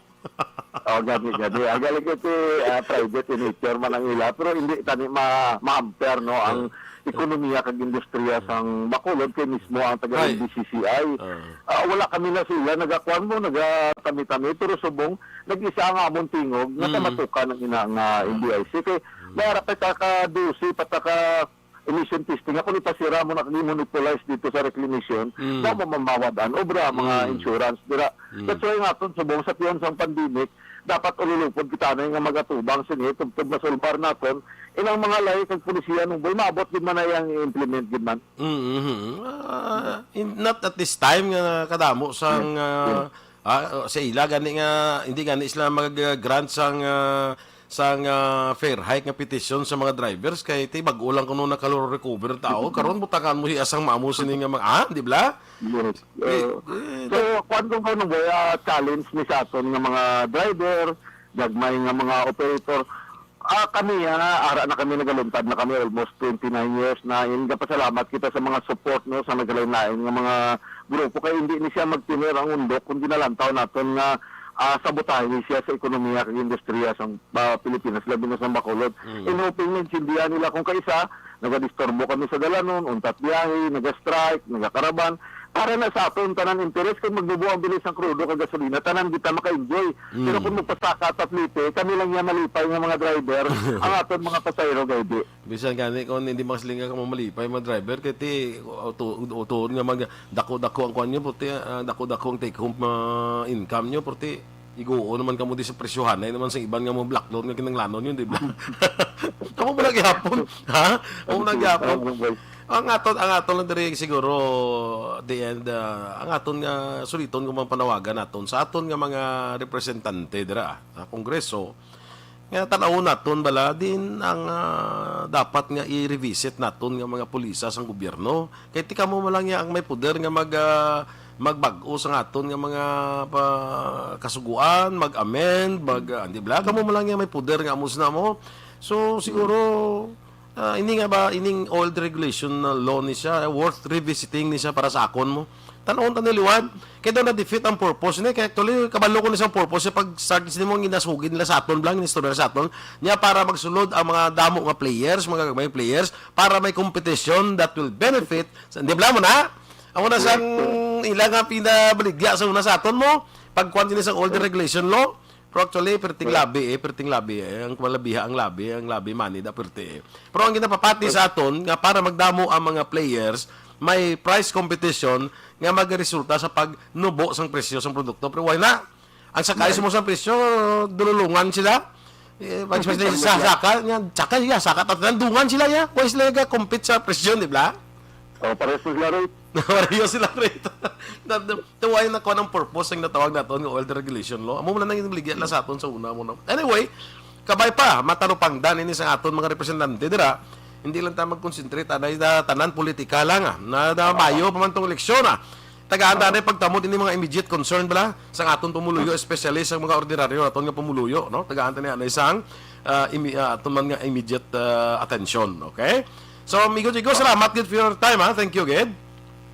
Oh, gani, gani. Ang galing ko ti, ah, private in nature man ang ila, pero hindi tani ma-, ma-hamper, no, ang ekonomiya kag industriya sang Bacolod kay mismo ang taga Right. M D C C I. Ah. Ah, wala kami na sila nagakuan mo, nagatami-tami, pero subong nag-isa ang amon tingog, Mm. nakamatukan ang ina nga M D I C. Kay may ara pa ta ka dose, pa ta ka emission testing. Ako ni pasira mo na kag monopolize dito sa reclamation, Mm. na mamamawad ang obra, mga Mm. insurance, dira. Mm. That's why nga aton subong sa tiyan sang pandemic, dapat ululupod kita na nga magatubang sini, tubtob masulbar naton. Inang mga lahi kag polisiya nung boy, maabot gid man na yang i-implement gid man. Mm-hmm. Ah, in, not at this time nga kadamo sang, Yes. ah, Yes. ah, sa ila gani nga, hindi gani sila mag-grant sang, ah, sang, ah, fare hike nga petition sa mga drivers kay ti bag-o lang kuno nakalo-recover ang tao. Karon butangan mo hiya sang mamo sini nga mga, ah, di ba? Yes. Eh, Uh, eh, so, kuwan ko kuno, boy, ah, challenge ni sa aton nga mga driver, gagmay nga mga operator. Ah, kami, ah, ara na kami, nagaluntad na kami almost twenty-nine years na. In, gapasalamat kita sa mga support, no, sa nagkalain-lain nga mga grupo. Kay hindi ni siya magtiner ang undok kung ginalantaw naton nga, ah, sabotahe ni siya sa ekonomiya kag industriya sang, ah, Pilipinas, labi na sa Bacolod. Mm. In hoping maintindihan nila kung kaisa, nagadisturbo kami sa dalanon, untat biyahe, nagastrike, nagakaraban. Para na sa aton tanan interes, kung magnubo ang bilis sang krudo kag gasolina, tanan kita maka-enjoy. Mm. Pero kung magpasaka ta plite, kami lang niya malipay nga mga driver, ang aton mga pasahero gaydi. Bisan gani kung hindi makasilingga ka mamalipay mga driver, kay ti auto, auto nga mag dako-dako ang kuan nyo, puti, ah, dako-dako ang take home, ah, income nyo, puti. Iguo naman kamo di sa presyohanay naman sa iban nga mga black loan nga kinanglanon yun, di ba? Kamo mo na gihapon, ha? Kamo na gihapon. Ang aton, ang aton lang diri siguro, the end, ah, ang aton nga suliton kung mga panawagan naton sa aton nga mga representante dira sa Kongreso, nga tan-awon naton bala din ang, ah, dapat nga i-revisit naton nga mga pulisa sang gobyerno. Kay ti kamo man lang ya ang may poder nga mag, ah, magbag-o sa aton nga mga pa-, kasugoan, mag-amend, mag, ah, di ba? Kamo man lang ya may poder nga amo sina mo. So, siguro, ah, ini nga ba, ining oil deregulation na law ni siya, worth revisiting ni siya para sa akon mo. Tan-awon ta ni liwat. Kay daw na-defeat ang purpose ni. Kay actually, kabalo ko ni sang purpose sa pag-start ni mo, ginasugid nila sa aton, blang, inistorya sa aton. Niya para magsulod ang mga damo nga players, mga gagmay players, para may competition that will benefit. Sa, di ba mo na? Amo na sang ila nga pinabaligya sa una sa aton mo. Pagkuan din sa oil deregulation law. Pero actually, perting Correct. labi eh, perting labi eh. Ang malabiha ang labi, ang labi money da perte eh. Pero ang ginapapati sa aton, nga para magdamo ang mga players, may price competition nga magaresulta sa pagnubo sang presyo sang produkto. Pero why na? Ang sakay Right. sa mo sang presyo, dululungan sila. Eh, mas, mas, sa, saka, nga, saka, ya, saka, tatanandungan sila, ya. Kung sila ga-compete sa presyo, di ba? Oh, pares mo sila rate. Pareho sila rate. Na, na, tuway na kuha ng purpose ang natawag naton nga oil deregulation law. Amo man lang yung ligya na sa aton sa una mo, no? Anyway, kabay pa, matalupangdan ini sa aton mga representante dira. Hindi lang ta mag-concentrate, anay na tanan politika lang, ah. Na, na mayo pa man tong eleksyon, ah. Tagaan ta anay pagtamod ini mga immediate concern bala sa aton pumuluyo, especially sa mga ordinaryo naton nga pumuluyo, no? Tagaan ta ni anay sang, ah, imi-, ah, aton man nga immediate, ah, attention, okay? So, amigo Chico, salamat gid for your time, ha? Thank you gid.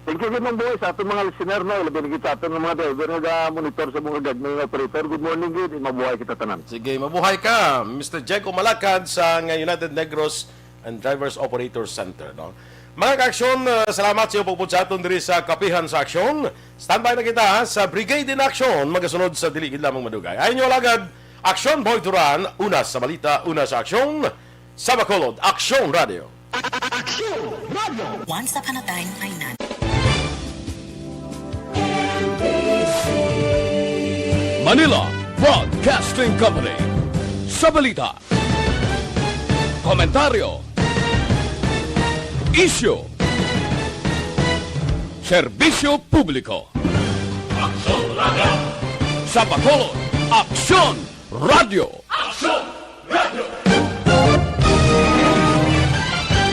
Thank you gid, Mang Boy, sa aton mga listener, no? Labi na gid sa aton nga mga driver nga ga-monitor sa mga gagmay nga operator. Good morning gid, mabuhay kita tanan. Sige, mabuhay ka, Mister Jack Umalakad sa nga United Negros and Drivers Operators Center, no? Mga ka-aksyon, uh, salamat sa iyo pagpud sa aton diri sa Kapihan sa Aksyon. Standby na kita, ha, sa Brigade in Action, magasunod sa dili gid lamang madugay. Ay inyo alagad, Aksyon Boy Duran, una sa balita, una sa aksyon, sa Bacolod, Aksyon Radio. Aksyon Radio. Once upon a time, ay nan. Manila Broadcasting Company. Sa balita, komentaryo, isyu, serbisyo publiko. Aksyon Radio. Sa Bacolod, Aksyon Radio. Aksyon!